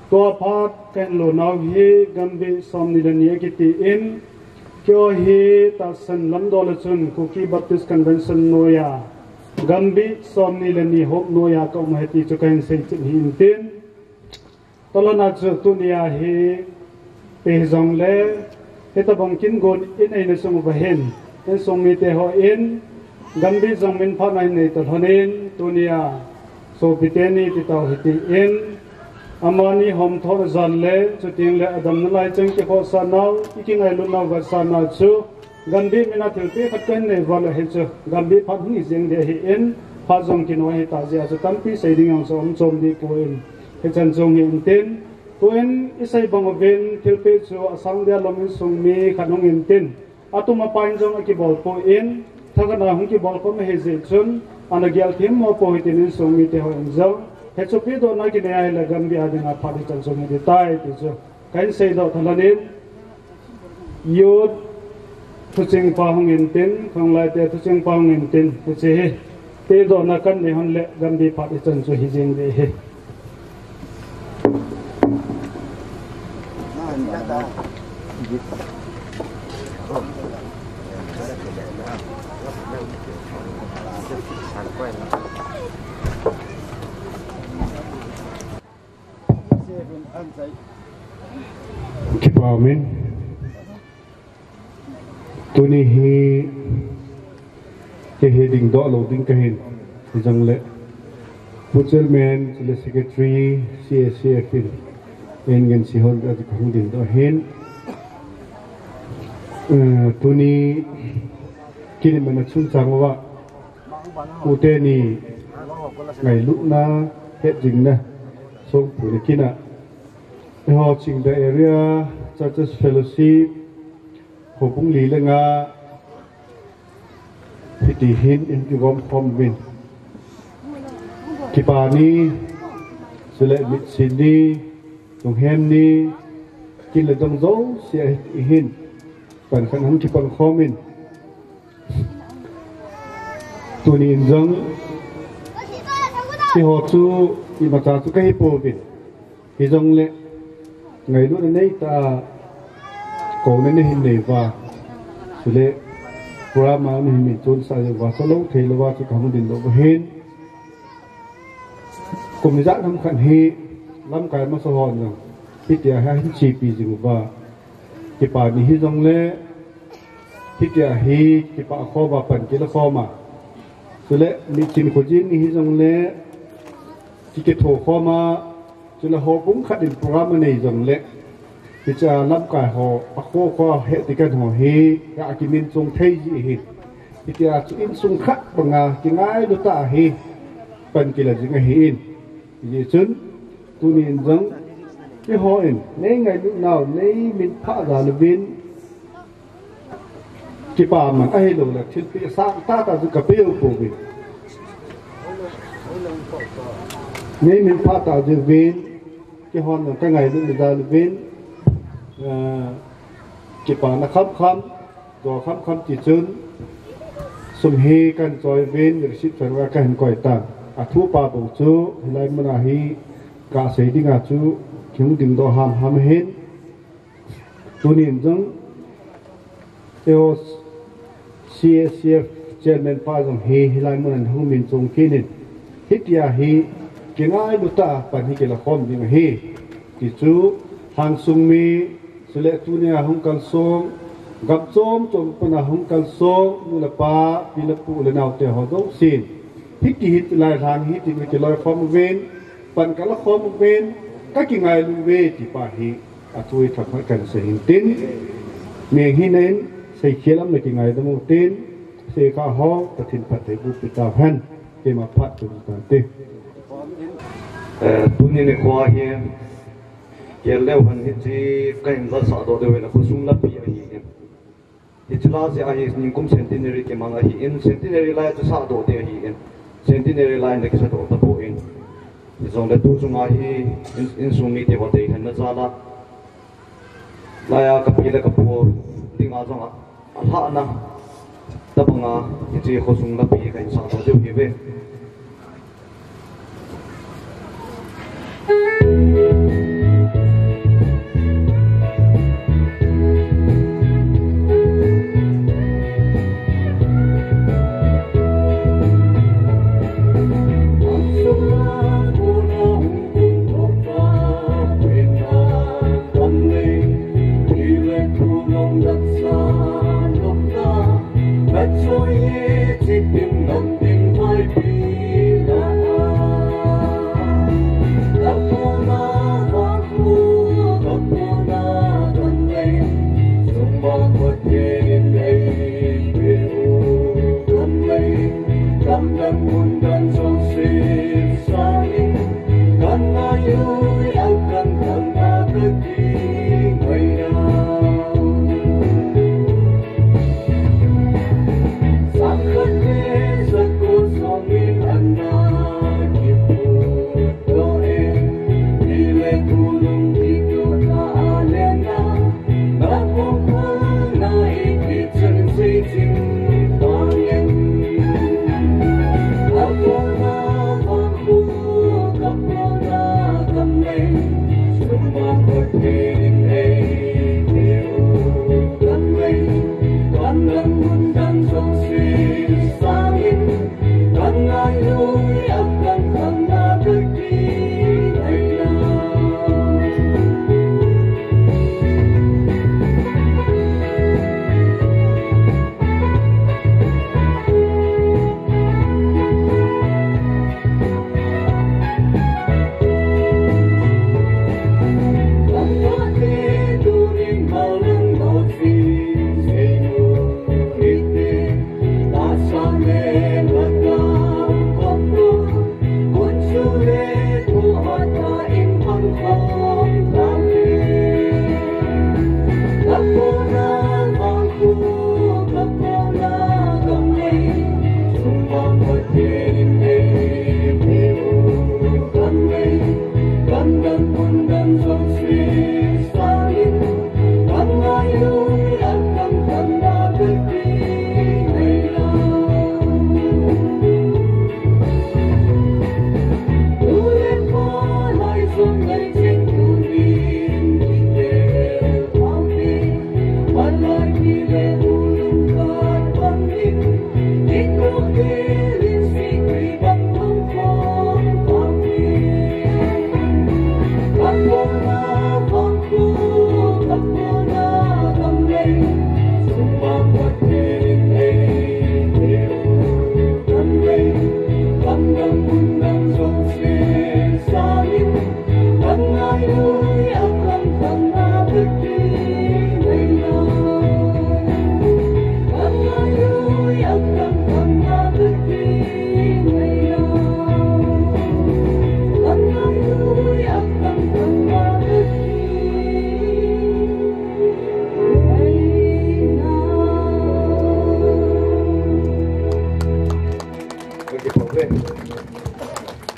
Tua phat kahin lo nau hi Gambih somni le ni akiti in, keiho hi tahsan lamdol a chun Kuki Baptist Convention noiya Gambih somni le ni hop noiya ka um ahi ti chu kahin sei chet hi intin. Talana chu tunia hi pe jongle, hitabang kin gon in eina sung uva hin, insung mite hon Gambih jong min phatna hin nei talhon in, tunia sopite ni ti tau hiti in, amani hom thon jan le, chuting le adamna lai cheng kikhohsah nau, ikingailutnau vetsahna chu, Gambih mina thilpeh khat kahin nei uva leh hichu Gambih phat hung hi jeng ding ahin, phat jong kinoi hita jeh a chu tampi sei ding jong chu um chom ding poi. Hichan chung hi intin, tuin isei bang uvin thilpeh chu asang dia lom insung mi khat hung intin, atum apan jong akibol poi, thakhat a hung kibol khom ahi jeh chun, ana gel thim mo poi hitin insung mite hon jong, hichu pedohna kinei ahile Gambih a dinga phat hichan chung hi ding tai ti chu. Kahin seidoh thalan in, youth thuching pa hung intin, khanglaite thuching pa hung intin, hiche hi. Pedohna kan nei hon le Gambih phat hichan chu hi jeng ding ahi. Kipa umin. Tuni hi kei hi dingdoh lou ding kahin. Hijongle Pu Chairman, chule Secretary, C A C F in, in ngen si hon ka hung dingdoh hin. Eh, tuni kin mana chungchang uva. Pu teni ngailutna hetjingna songpuna kin a. Eiho Chingdai Area Churches Fellowship, houbung li le nga, hiti hin in kigom khom uvin. Kipa ni, chule mitsin ni, lunghem ni, kin le dong jouse a hiti hin. Pan khat hung kipan khom in. Tuni in jong, keiho chu imacha chu kahi pouvin. Hijongle, ngailutna neitah a, kouna nahin nei uva. Chule, program a nahin min chonsah jeng uva, chalou thei louva chu kahung dingdoh uva hin. Kum ijat ham khat hi, lamkai masa hon jong, hitia hi ahin chepi jing uva. Kipa ni hijongle, hitia hi kipah khom a pan kila khom a. Chule, mitsin khojin ni hijongle, kikitho khom a, chule houbung khat in program anei jongle, hiche a lamkai ho, akho kho hetding kan ho hi, ga kimin chung thei ji hi. Hitia chu insung khat banga, kingailu tah a hi, pan kila jing ahin. Hijeh chun, tuni in jong, keiho in, nei ngailutnau, nei min phah jal uvin, kipa man ahilou le, thilpeh sang tah tah chu kapeh u pouvin. Nei min phah tah jeh uvin, keihon jong kangailut jal uvin, eh, kipana khamkham, jo khamkham ti chun, sum hi kahin choi uvin, receipt fan uva kahin koi tan. Athu pa bou chu, hilai muna hi, kasei dinga chu, kihung dingdoh hamham ahin. Tunin jong, eiho C A C F chairman pa jong hi, hilai mun a hung min chung kit in, hitia hi, kingailu tah a pan hi kila khom ding ahi. Ti chu, lhangsung mi, chule tunia hung kalsong, gam chom chom pana hung kalsong, nu le pa, pi le pu le naote ho jousen. Hiti hi, lai lhang hi, tin kiloi khom uvin, pan kala khom uvin, kakingailu uve, ti pa hi. Athu hi thakhat kahin sei hin tin, mi hina in, seikhel a um le kingaidam u tin, seikha ho, Pathen phatthei boh peh tauhen, keima phat chu tante. Eh, tuni nikho hi, kel leu hen hiche kahin lasah doh diu hin khosung lapi ahi. Hiche la jeh a hi nikum centenary kimang ahin, centenary lai chu sah doh ding ahin, centenary lai na kisa doh tapon. Hijongle tu chunga hi in, insung mite ho deilhenna jal a, laiya kapi le kapu dinga jong a, alhahna tabanga hiche khosung lapi kahin sah doh diu ahiuve.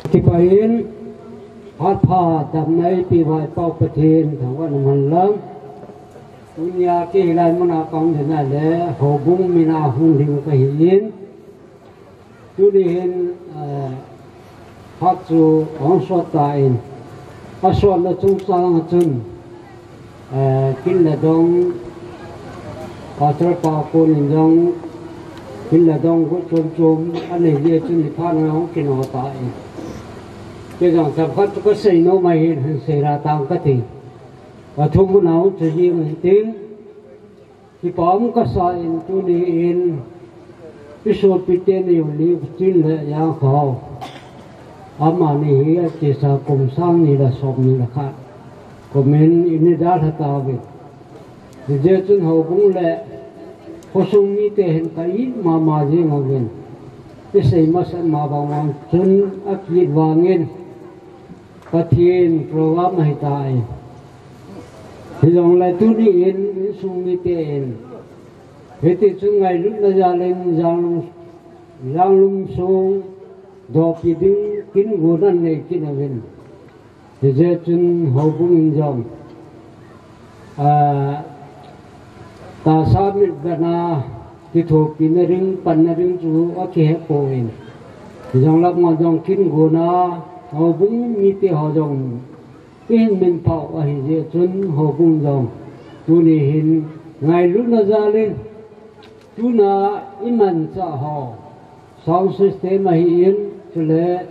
Kipah in, hatpha damna eipeh uva i Pau Pathen thangvahna man lang. Tunia kei hilai muna kahung ding ahile, houbung mina hung ding kahi in. Tuni hin, eh, phat chu ahung sot tan, asotna chungchang a chun, eh, kin le dong, Pastor pa konin jong, kin le dong gu chom chom anei jeh chun, phat na hung kino tan. Kei jong chapkhat chu kasei nom ahin, hin sei la tang kati. Kathum mun a hung che jing ahin tin. Kipah um kasa in tuni in, i sopi teni u Liuchin le Jangkhao. Amani hi akisa kum sang ni le som ni le khat. Kum in eini dalha tauvin. Hijeh chun houbung le khosung mite hin ka it mama jing uvin. I sei masat ma bang vang chun akit vangin. Pathen program ahitai. Hijongle tuni in insung miten hiti chun ngailutna jalin Janglum, Janglum sung dopi ding kin gon anei kit uvin. Hijeh chun houbung in jong, ah, tahsa mitvetna kithopina ding, panna ding chu akihe poi. Hijongle mo jong kin gonna houbung mite ho jong ihin minphah u ahijeh chun houbung jong tuni hin ngailutna jalin tuna imanchah ho sound system ahin, chule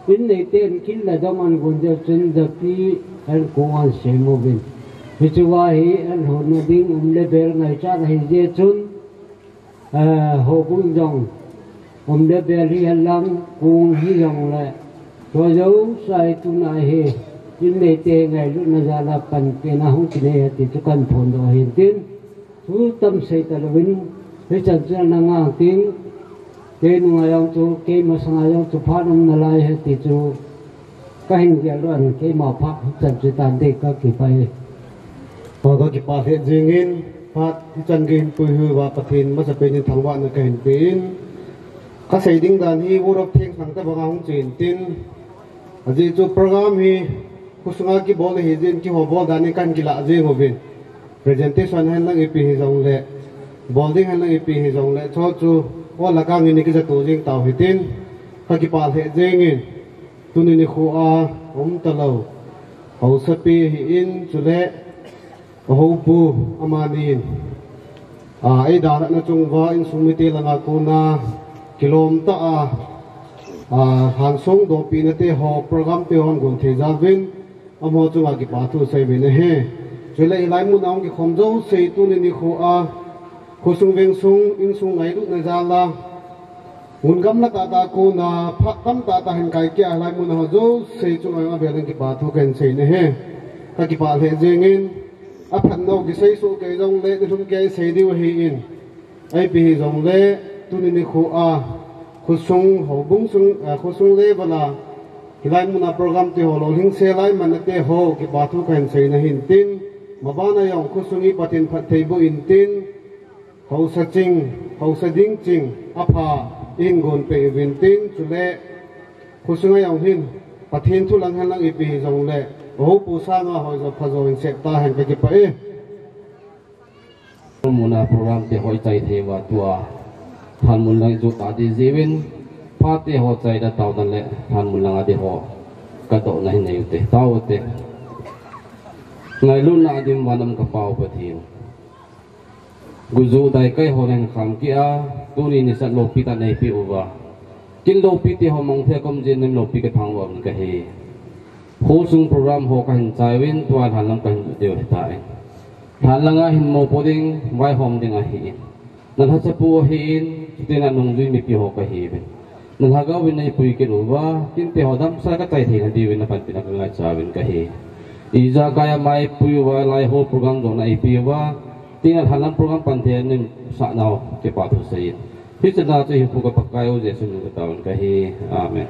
in neiten kin le dong agon jeh chun japi ahin kong ahin sem uvin. Hichea hi ahin honna ding um le bel ngaichat ahijeh chun, eh, houbung jong um le bel hihen lang kong hijongle, chujou sai tuna hi in neite ngailutna jala panpina hung kinei e ti chu kahin phondoh ahin tin. Thu tam sei talouvin, hichan chu ana ngang ting, kei nunga jong chu, kei masanga jong chu phat um nalai ahi ti chu kahin gel lou in, keima phat hichan chu tan ding kakipah e. Kakipah lheh jengin, phat hichan kahin puiyu va Pathen masapen in thangvahna kahin pein. Kasei ding dan hi word of thanks lang tabanga hung chen tin, ajeh chu program hi khosunga kibol ahijeh in keiho bol dan in kahin kilah jeng uvin. Presentation hen lang ipi hijongle, bol ding hen lang ipi hijongle, chu chu olakang in kijah to jeng tau hitin, kakipah lheh jengin, tuni nikhoa um talou haosapi ahin, chule ahoupu amanin, a, eidalhahna chunguva insung mite langa kona kilom tah a, a, lhansong dopina teho, program teho agon thei jal uvin, amaho chunga kipathu asei uvin ahi. Chule hilai muna hung kikhom jouse tuni nikhoa khosung vengsung insung ngailutna jala mun gamla tahtah kona phat tamtah tah hin kaikia hilai muna ho jouse chunga avel in kipathu kahin sei ahi. Kakipah lheh jengin, aphatnau kisei soh kei jongle nilhum kei sei diu ahin. Ipi hijongle tuni nikhoa khosung houbung sung, a, khosung level a hilai muna program teho lolhing sel a imanna teho kipathu kahin sei ahin tin, mabana jong khosung hi Pathen phattheiboh intin, haosa ching, haosa ding ching apha ihin gonpeh uvin tin, chule khosunga jong hin Pathen thu lang hen lang ipi hijongle ahoupu sanga hoijo phajo hin sep tahen, kakipah e. Muna program teho ichai thei uva tua lhanmun lang ijot tadi jeh uvin, phat teho chaina taona le lhanmun langa diho kadohna hin nei ute, tao ute. Ngailutna adim vana um ka Pau Pathen, gujuh daikai ho nahin kham kit a, tuni nisat loupi tah neipeh uva, kin loupi teho mangthah a kaum jeh in loupi kathang uvin kahi. Khosung program ho kahin chai uvin, tua lhan lam kahin lut diu ahitai. Lhan langa hin mopo ding, vaihom ding ahin, nalhacha pu ahin, chutengle nungjui mipi ho kahiuvin, nalhagao vin neipui kit uva, kin teho damsel a kachai theina diuvin napanpina kangaicha uvin kahi. Ijakai a maipui uva, laiho program jong neipeh uva, chutengle lhan lam program pan thei a neisah nau kipathu seiyin, hiche na chu hinkho ka Pakai u Jesu min in kataovin kahi. Amen.